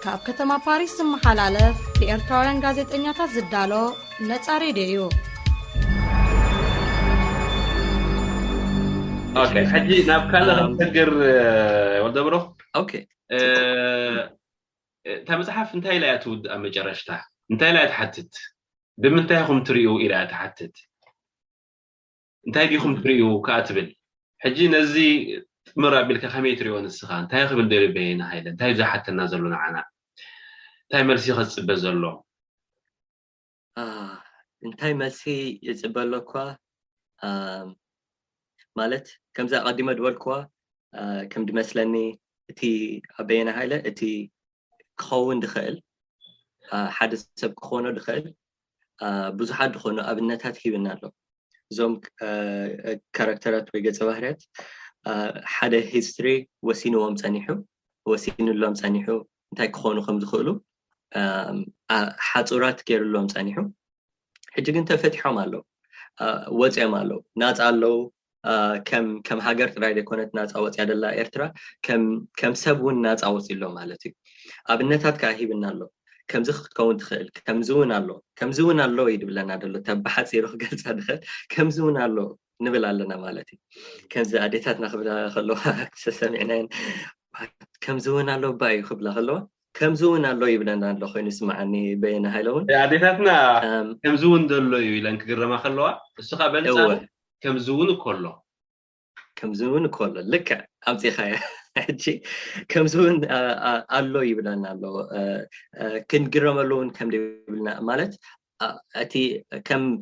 ካብ ከተማ ፓሪስ ዝመሓላለፍ ብኤርትራውያን ጋዜጠኛታት ዝዳሎ ነፃ ሬድዮ እዩ። ሕጂ ናብ ካልእ ክንሰግር ወልደ ብሩኽ። እታ መፅሓፍ እንታይ ኢላ እያ ትውድእ? ኣብ መጨረሽታ እንታይ ኢላ እያ ትሓትት? ብምንታይ ኢኹም ትሪኡ ኢላ እያ ትሓትት። እንታይ ዲኹም ትሪኡ ከዓ ትብል። ሕጂ ነዚ ጥምር ኣቢልካ ከመይ ትሪኦ ንስኻ? እንታይ ክብል ደልዩ በየነ ሃይለ? እንታይ ዝሓተና ዘሎ ንዓና? እንታይ መልሲ ከዝፅበ ዘሎ? እንታይ መልሲ ይፅበ ኣሎ እኳ ማለት ከምዚ ኣቐዲመ ዝበልክዋ ከም ድመስለኒ እቲ በየነ ሃይለ እቲ ክኸውን ድኽእል ሓደ ሰብ ክኾኖ ድኽእል ብዙሓት ዝኾኑ ኣብነታት ሂብና ኣሎ። እዞም ካራክተራት ወይ ገፀ ባህርያት ሓደ ሂስትሪ ወሲንዎም ፀኒሑ ወሲንሎም ፀኒሑ እንታይ ክኾኑ ከም ዝኽእሉ ሓፁራት ገይሩሎም ፀኒሑ። ሕጂ ግን ተፈቲሖም ኣለዉ፣ ወፂኦም ኣለዉ፣ ናፃ ኣለዉ። ከም ሃገር ጥራይ ዘይኮነት ናፃ ወፂያ ደላ ኤርትራ ከም ሰብ እውን ናፃ ወፂ ኣሎ ማለት እዩ። ኣብነታት ከዓ ሂብና ኣሎ። ከምዚ ክትከውን ትኽእል፣ ከምዚ እውን ኣሎ፣ ከምዚ እውን ኣሎ እዩ ድብለና ደሎ። እታ ብሓፂሩ ክገልፃ ድኽእል ከምዚ እውን ኣሎ ንብል ኣለና ማለት እዩ። ከምዚ ኣዴታትና ክብላ ከለዋ ሰሚዕናየን ከምዚ እውን ኣሎ እባ እዩ ክብላ ከለዋ ከምዚ እውን ኣሎ ይብለና ኣሎ ኮይኑ ይስምዓኒ በየነ ሃይለ እውን ኣዴታትና ከምዚ እውን ዘሎ እዩ ኢለን ክግረማ ከለዋ እሱ ከዓ በንፃሩ ከምዚ እውን እኮ ኣሎ ከምዚ እውን እኮ ኣሎ ልክዕ ኣምፂኻዮ ሕጂ ከምዚ እውን ኣሎ ይብለና ኣሎ ክንግረመሉ እውን ከም ደብልና ማለት እቲ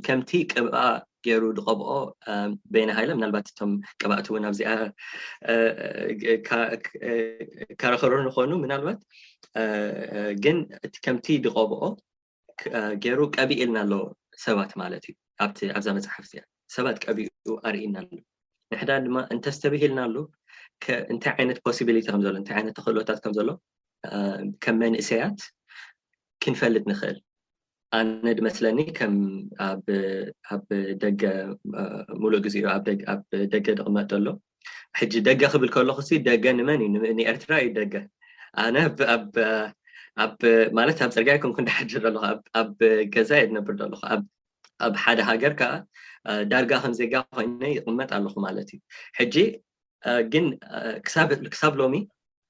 ከምቲ ቅብኣ ገይሩ ዝቐብኦ በይነ ሃይለ ምናልባት እቶም ቅባእቲ እውን ኣብዚኣ ከረኸሩ ንኾኑ ምናልባት ግን እቲ ከምቲ ዝቐብኦ ገይሩ ቀቢእልና ኣሎ ሰባት ማለት እዩ። ኣብቲ ኣብዛ መፅሓፍ እዚኣ ሰባት ቀቢኡ ኣርእና ኣሎ። ንሕዳ ድማ እንተስተብሂልና ኣሎ እንታይ ዓይነት possibility ከም ዘሎ እንታይ ዓይነት ተኽእሎታት ከም ዘሎ ከም መንእሰያት ክንፈልጥ ንኽእል። ኣነ ድመስለኒ ከም ኣብ ደገ ሙሉእ ግዜኡ ኣብ ደገ ድቕመጥ ዘሎ ሕጂ ደገ ክብል ከለኹ ሲ ደገ ንመን እዩ ንኤርትራ እዩ ደገ ኣነ ኣብ ማለት ኣብ ፅርግያ ይኮንኩ እንዳሓድር ኣለኹ ኣብ ገዛ እየ ድነብር ዘለኹ ኣብ ሓደ ሃገር ከዓ ዳርጋ ከም ዜጋ ኮይነ ይቕመጥ ኣለኹ ማለት እዩ ሕጂ ግን ክሳብ ሎሚ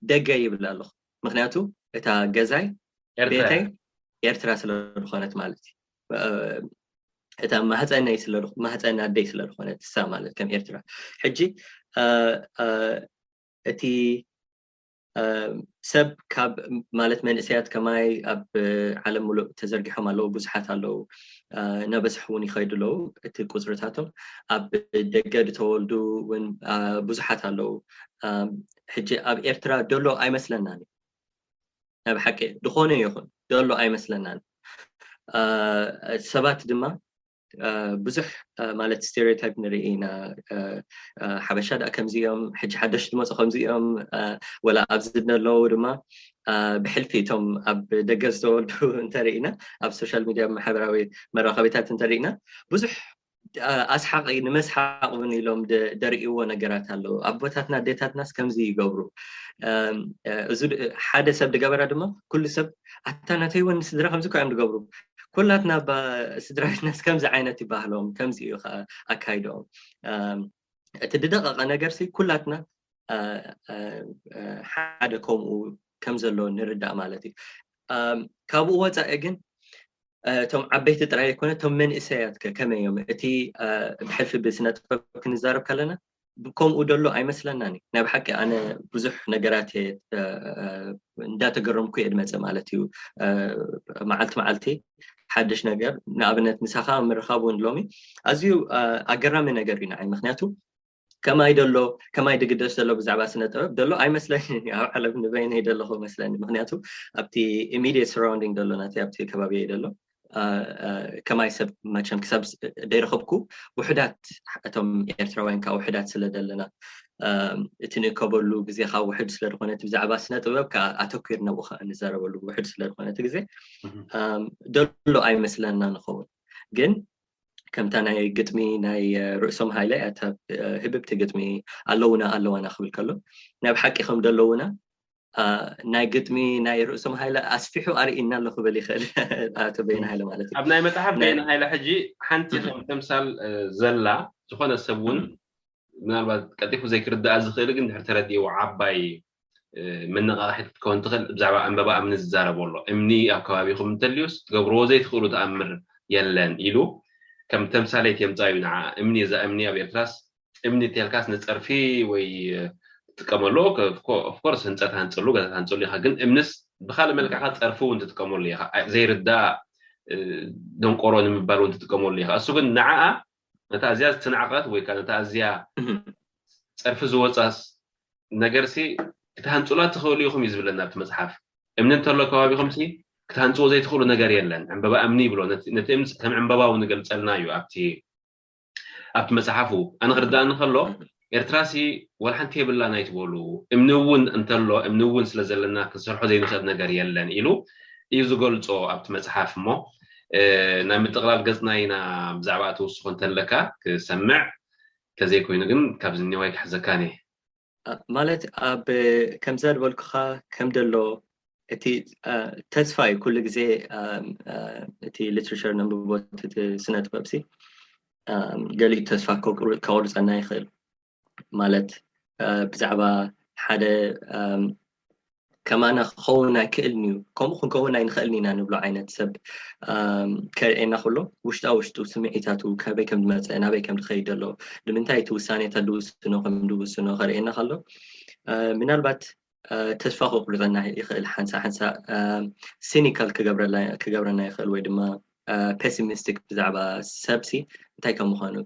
ደገ ይብል ኣለኹ ምክንያቱ እታ ገዛይ ቤተይ ኤርትራ ስለዝኾነት ማለት እዩ እታ ማህፀነይ ማህፀን ኣደይ ስለዝኾነት እሳ ማለት ከም ኤርትራ ሕጂ እቲ ሰብ ካብ ማለት መንእሰያት ከማይ ኣብ ዓለም ሙሉእ ተዘርጊሖም ኣለዉ ብዙሓት ኣለዉ ነበዝሕ እውን ይኸይዱ ኣለዉ እቲ ቁፅርታቶም ኣብ ደገ ዝተወልዱ እውን ብዙሓት ኣለዉ ሕጂ ኣብ ኤርትራ ደሎ ኣይመስለናን እዩ ናብ ሓቂ ዝኾነ ይኹን ዘሎ ኣይመስለናን ሰባት ድማ ብዙሕ ማለት stereotype ንርኢ ኢና ሓበሻ ዳ ከምዚኦም ሕጂ ሓደሽ ዝመፁ ከምዚኦም ወላ ኣብዚ ዘለዉ ድማ ብሕልፊ እቶም ኣብ ደገ ዝተወልዱ እንተርኢና ኣብ social media ማሕበራዊ መራኸቢታት እንተርኢና ብዙሕ ኣስሓቂ ንመስሓቅ እውን ኢሎም ደርእይዎ ነገራት ኣለዉ ኣቦታትና ኣዴታትናስ ከምዚ ይገብሩ እዚ ሓደ ሰብ ድገበራ ድማ ኩሉ ሰብ ኣታ ናተይ ወን ስድራ ከምዚ እኮ እዮም ድገብሩ ኩላትና ስድራ ቤትናስ ከምዚ ዓይነት ይባህሎም፣ ከምዚ እዩ ከዓ ኣካይዶም። እቲ ዝደቀቀ ነገር ሲ ኩላትና ሓደ ከምኡ ከም ዘሎ ንርዳእ ማለት እዩ። ካብኡ ወፃኢ ግን እቶም ዓበይቲ ጥራይ ኣይኮነ፣ እቶም መንእሰያት ከ ከመይ እዮም? እቲ ብሕልፊ ብስነ ጥበብ ክንዛረብ ከለና ከምኡ ደሎ ኣይመስለናን እዩ። ናይ ብሓቂ ኣነ ብዙሕ ነገራት እየ እንዳተገረምኩ እየ ድመፀ ማለት እዩ። መዓልቲ መዓልቲ ሓድሽ ነገር፣ ንኣብነት ምሳኻ ምርኻብ እውን ሎሚ ኣዝዩ ኣገራሚ ነገር እዩ ንዓይ። ምክንያቱ ከማይ ደሎ ከማይ ድግደስ ዘሎ ብዛዕባ ስነ ጥበብ ደሎ ኣይመስለንን እዩ። ኣብ ዓለም ንበይነይ ደለኹ መስለኒ። ምክንያቱ ኣብቲ ኢሚዲየት ሰራውንዲንግ ደሎ ናተይ ኣብቲ ከባቢ ደሎ ከማይ ሰብ መቸም ክሳብ ደይረኸብኩ ውሕዳት እቶም ኤርትራውያን ከዓ ውሕዳት ስለ ዘለና እቲ ንእከበሉ ግዜ ከዓ ውሕድ ስለ ዝኾነ እቲ ብዛዕባ ስነ ጥበብ ከዓ ኣተኪርና ብኡ ከዓ ንዛረበሉ ውሕድ ስለ ዝኾነ እቲ ግዜ ደሎ ኣይመስለና ንኸውን። ግን ከምታ ናይ ግጥሚ ናይ ርእሶም ሃይለ እታ ህብብቲ ግጥሚ ኣለውና ኣለዋና ክብል ከሎ ናይ ብሓቂ ከም ደለውና ናይ ግጥሚ ናይ ርእሶም ሃይለ ኣስፊሑ ኣርእና ኣሎ ክብል ይኽእል። ኣቶ በየነ ሃይለ ማለት እዩ። ኣብ ናይ መጽሓፍ በየነ ሃይለ ሕጂ ሓንቲ ከም ተምሳል ዘላ ዝኾነ ሰብ እውን ምናልባት ቀልጢፉ ዘይክርዳኣ ዝኽእል ግን ድሕር ተረዲእዎ ዓባይ መነቃቂሒ ክትከውን ትኽእል። ብዛዕባ ዕንበባ እምኒ ዝዛረቦ ኣሎ። እምኒ ኣብ ከባቢኹም እንተልዩስ ትገብርዎ ዘይትኽእሉ ተኣምር የለን ኢሉ ከም ተምሳሌት የምፃ እዩ። ንዓ እምኒ እዛ እምኒ ኣብ ኤርትራስ እምኒ ተልካስ ንፀርፊ ወይ ትጥቀመሉ ኦፍኮርስ ህንፀት ሃንፅሉ ገዛ ሃንፅሉ ኢኻ። ግን እምንስ ብካልእ መልክዕካ ፀርፊ እውን ትጥቀመሉ ኢኻ። ዘይርዳእ ደንቆሮ ንምባል እውን ትጥቀመሉ ኢኻ። እሱ ግን ንዓኣ ነታ እዚኣ ዝተናዕቀት ወይ ከዓ ነታ እዚኣ ፀርፊ ዝወፃስ ነገርሲ ክትሃንፁላ ትኽእሉ ኢኹም እዩ ዝብለና ኣብቲ መፅሓፍ። እምኒ እንተሎ ከባቢኹምሲ ክትሃንፅዎ ዘይትኽእሉ ነገር የለን። ዕንበባ እምኒ ይብሎ። ነቲ እምኒ ከም ዕንበባ እውን ይገልፀልና እዩ ኣብቲ ኣብቲ መፅሓፉ። ኣነ ክርዳእኒ ከሎ ኤርትራሲ ወላ ሓንቲ የብላን ኣይትበሉ። እምኒ እውን እንተሎ እምኒ እውን ስለ ዘለና ክንሰርሖ ዘይንኽእል ነገር የለን ኢሉ እዩ ዝገልፆ ኣብቲ መፅሓፍ። እሞ ናብ ምጥቕላል ገፅና ኢና ብዛዕባ ትውስኾ እንተለካ ክሰምዕ ተዘይኮይኑ ግን ካብዚ እኒዋይ ክሕዘካን እየ። ማለት ኣብ ከምዛ ዝበልኩኻ ከም ደሎ እቲ ተስፋ እዩ ኩሉ ግዜ እቲ ሊትሬቸር ነንብቦ እቲ ስነ ጥበብ ሲ ገሊኡ ተስፋ ከቁርፀና ይኽእል። ማለት ብዛዕባ ሓደ ከማና ክኸውን ኣይክእልን እዩ፣ ከምኡ ክንከውን ኣይንኽእልን ኢና ንብሎ ዓይነት ሰብ ከርእየና ከሎ ውሽጣ ውሽጡ ስምዒታቱ ከበይ ከም ዝመፀ ናበይ ከም ዝኸይድ ዘሎ ንምንታይ እቲ ውሳኔታት ዝውስኖ ከም ዝውስኖ ከርእየና ከሎ ምናልባት ተስፋ ክቁርፀና ይኽእል፣ ሓንሳ ሓንሳ ሲኒካል ክገብረና ይኽእል ወይ ድማ ፔሲሚስቲክ ብዛዕባ ሰብሲ እንታይ ከም ምዃኑ።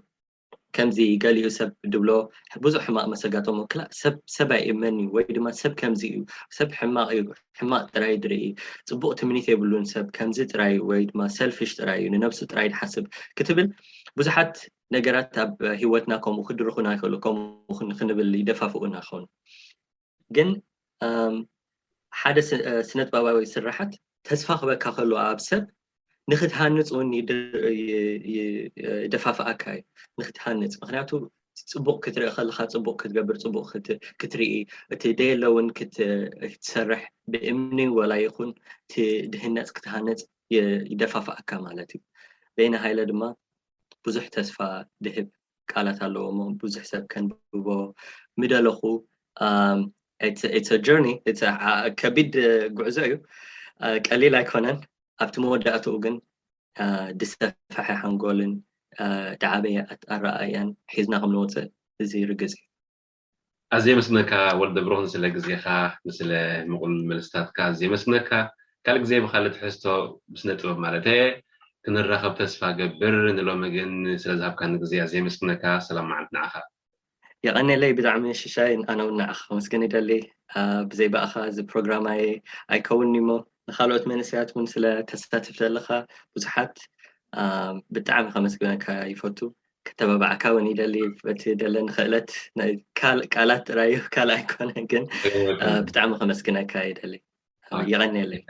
ከምዚ ገሊኡ ሰብ ድብሎ ብዙሕ ሕማቕ መሰጋጠሞ ክላእ ሰብ ሰብ ኣይእመን እዩ ወይ ድማ ሰብ ከምዚ እዩ፣ ሰብ ሕማቕ እዩ፣ ሕማቕ ጥራይ ድርኢ፣ ፅቡቕ ትምኒት የብሉን ሰብ ከምዚ ጥራይ እዩ ወይ ድማ ሰልፊሽ ጥራይ እዩ፣ ንነብሱ ጥራይ ድሓስብ ክትብል ብዙሓት ነገራት ኣብ ህይወትና ከምኡ ክድርኹና ይኽእሉ፣ ከምኡ ክንብል ይደፋፍኡና ይኸውን። ግን ሓደ ስነጥበባዊ ስራሓት ተስፋ ክበካ ከሎ ኣብ ሰብ ንክትሃንፅ እውን ይደፋፍኣካ እዩ። ንክትሃንፅ ምክንያቱ ፅቡቅ ክትርኢ ከለካ ፅቡቅ ክትገብር ፅቡቅ ክትርኢ እቲ ደየለ እውን ክትሰርሕ ብእምኒ ወላ ይኹን እቲ ድህነፅ ክትሃንፅ ይደፋፍኣካ ማለት እዩ። በይነ ሃይለ ድማ ብዙሕ ተስፋ ድህብ ቃላት ኣለዎ እሞ ብዙሕ ሰብ ከንብቦ ምደለኹ። It's a journey፣ ከቢድ ጉዕዞ እዩ፣ ቀሊል ኣይኮነን። ኣብቲ መወዳእትኡ ግን ድሰፈሐ ሓንጎልን ድዓበየ ኣረኣእያን ሒዝና ከም ንወፅእ እዚ ርግፅ እዩ። ኣዝየ መስግነካ ወልደ ብሩኽ ንስለ ግዜኻ ንስለ ምቑል መልስታትካ ኣዝየ መስግነካ። ካልእ ግዜ ብኻልእ ትሕዝቶ ብስነ ጥበብ ማለት ክንራኸብ ተስፋ ገብር። ንሎሚ ግን ስለ ዝሃብካኒ ግዜ ኣዝየ መስግነካ። ሰላም መዓልቲ ንዓኻ። የቐኔለይ ብጣዕሚ ሽሻይ። ኣነ እውን ንዓኻ ከመስግን ይደሊ። ብዘይ ብኣኻ እዚ ፕሮግራም ኣይከውን እሞ ንካልኦት መንእሰያት እውን ስለ ተሳትፍ ዘለኻ ብዙሓት ብጣዕሚ ከመስግነካ ይፈቱ። ከተባብዓካ እውን ይደሊ። እቲ ደለኒ ክእለት ናይ ቃላት ጥራይ እዩ፣ ካልእ ኣይኮነ። ግን ብጣዕሚ ከመስግነካ ይደሊ። የቐንየለይ።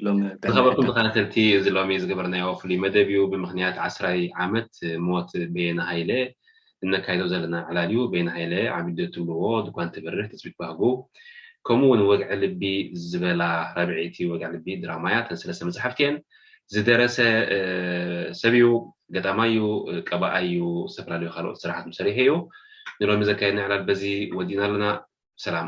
ሎሚ ዝኸበርኩም ተኸታተልቲ፣ እዚ ሎሚ ዝገበርናዮ ፍሉይ መደብ እዩ። ብምኽንያት ዓስራይ ዓመት ሞት በየነ ሃይለ እነካይዶ ዘለና ዕላል እዩ። በየነ ሃይለ ዓቢዶ ትብልዎ ድኳን ትበርህ ትፅቢት ባህጉ ከምኡ እውን ወግዒ ልቢ ዝበላ ራብዐይቲ ወግዒ ልቢ ድራማ እያ። እተን ሰለስተ መፅሓፍቲ እየን። ዝደረሰ ሰብ እዩ። ገጣማይ እዩ፣ ቀባኣይ እዩ፣ ዝተፈላለዩ ካልኦት ስራሓት ሰሪሑ እዩ። ንሎሚ ዘካየድና ዕላል በዚ ወዲእና ኣለና። ሰላም።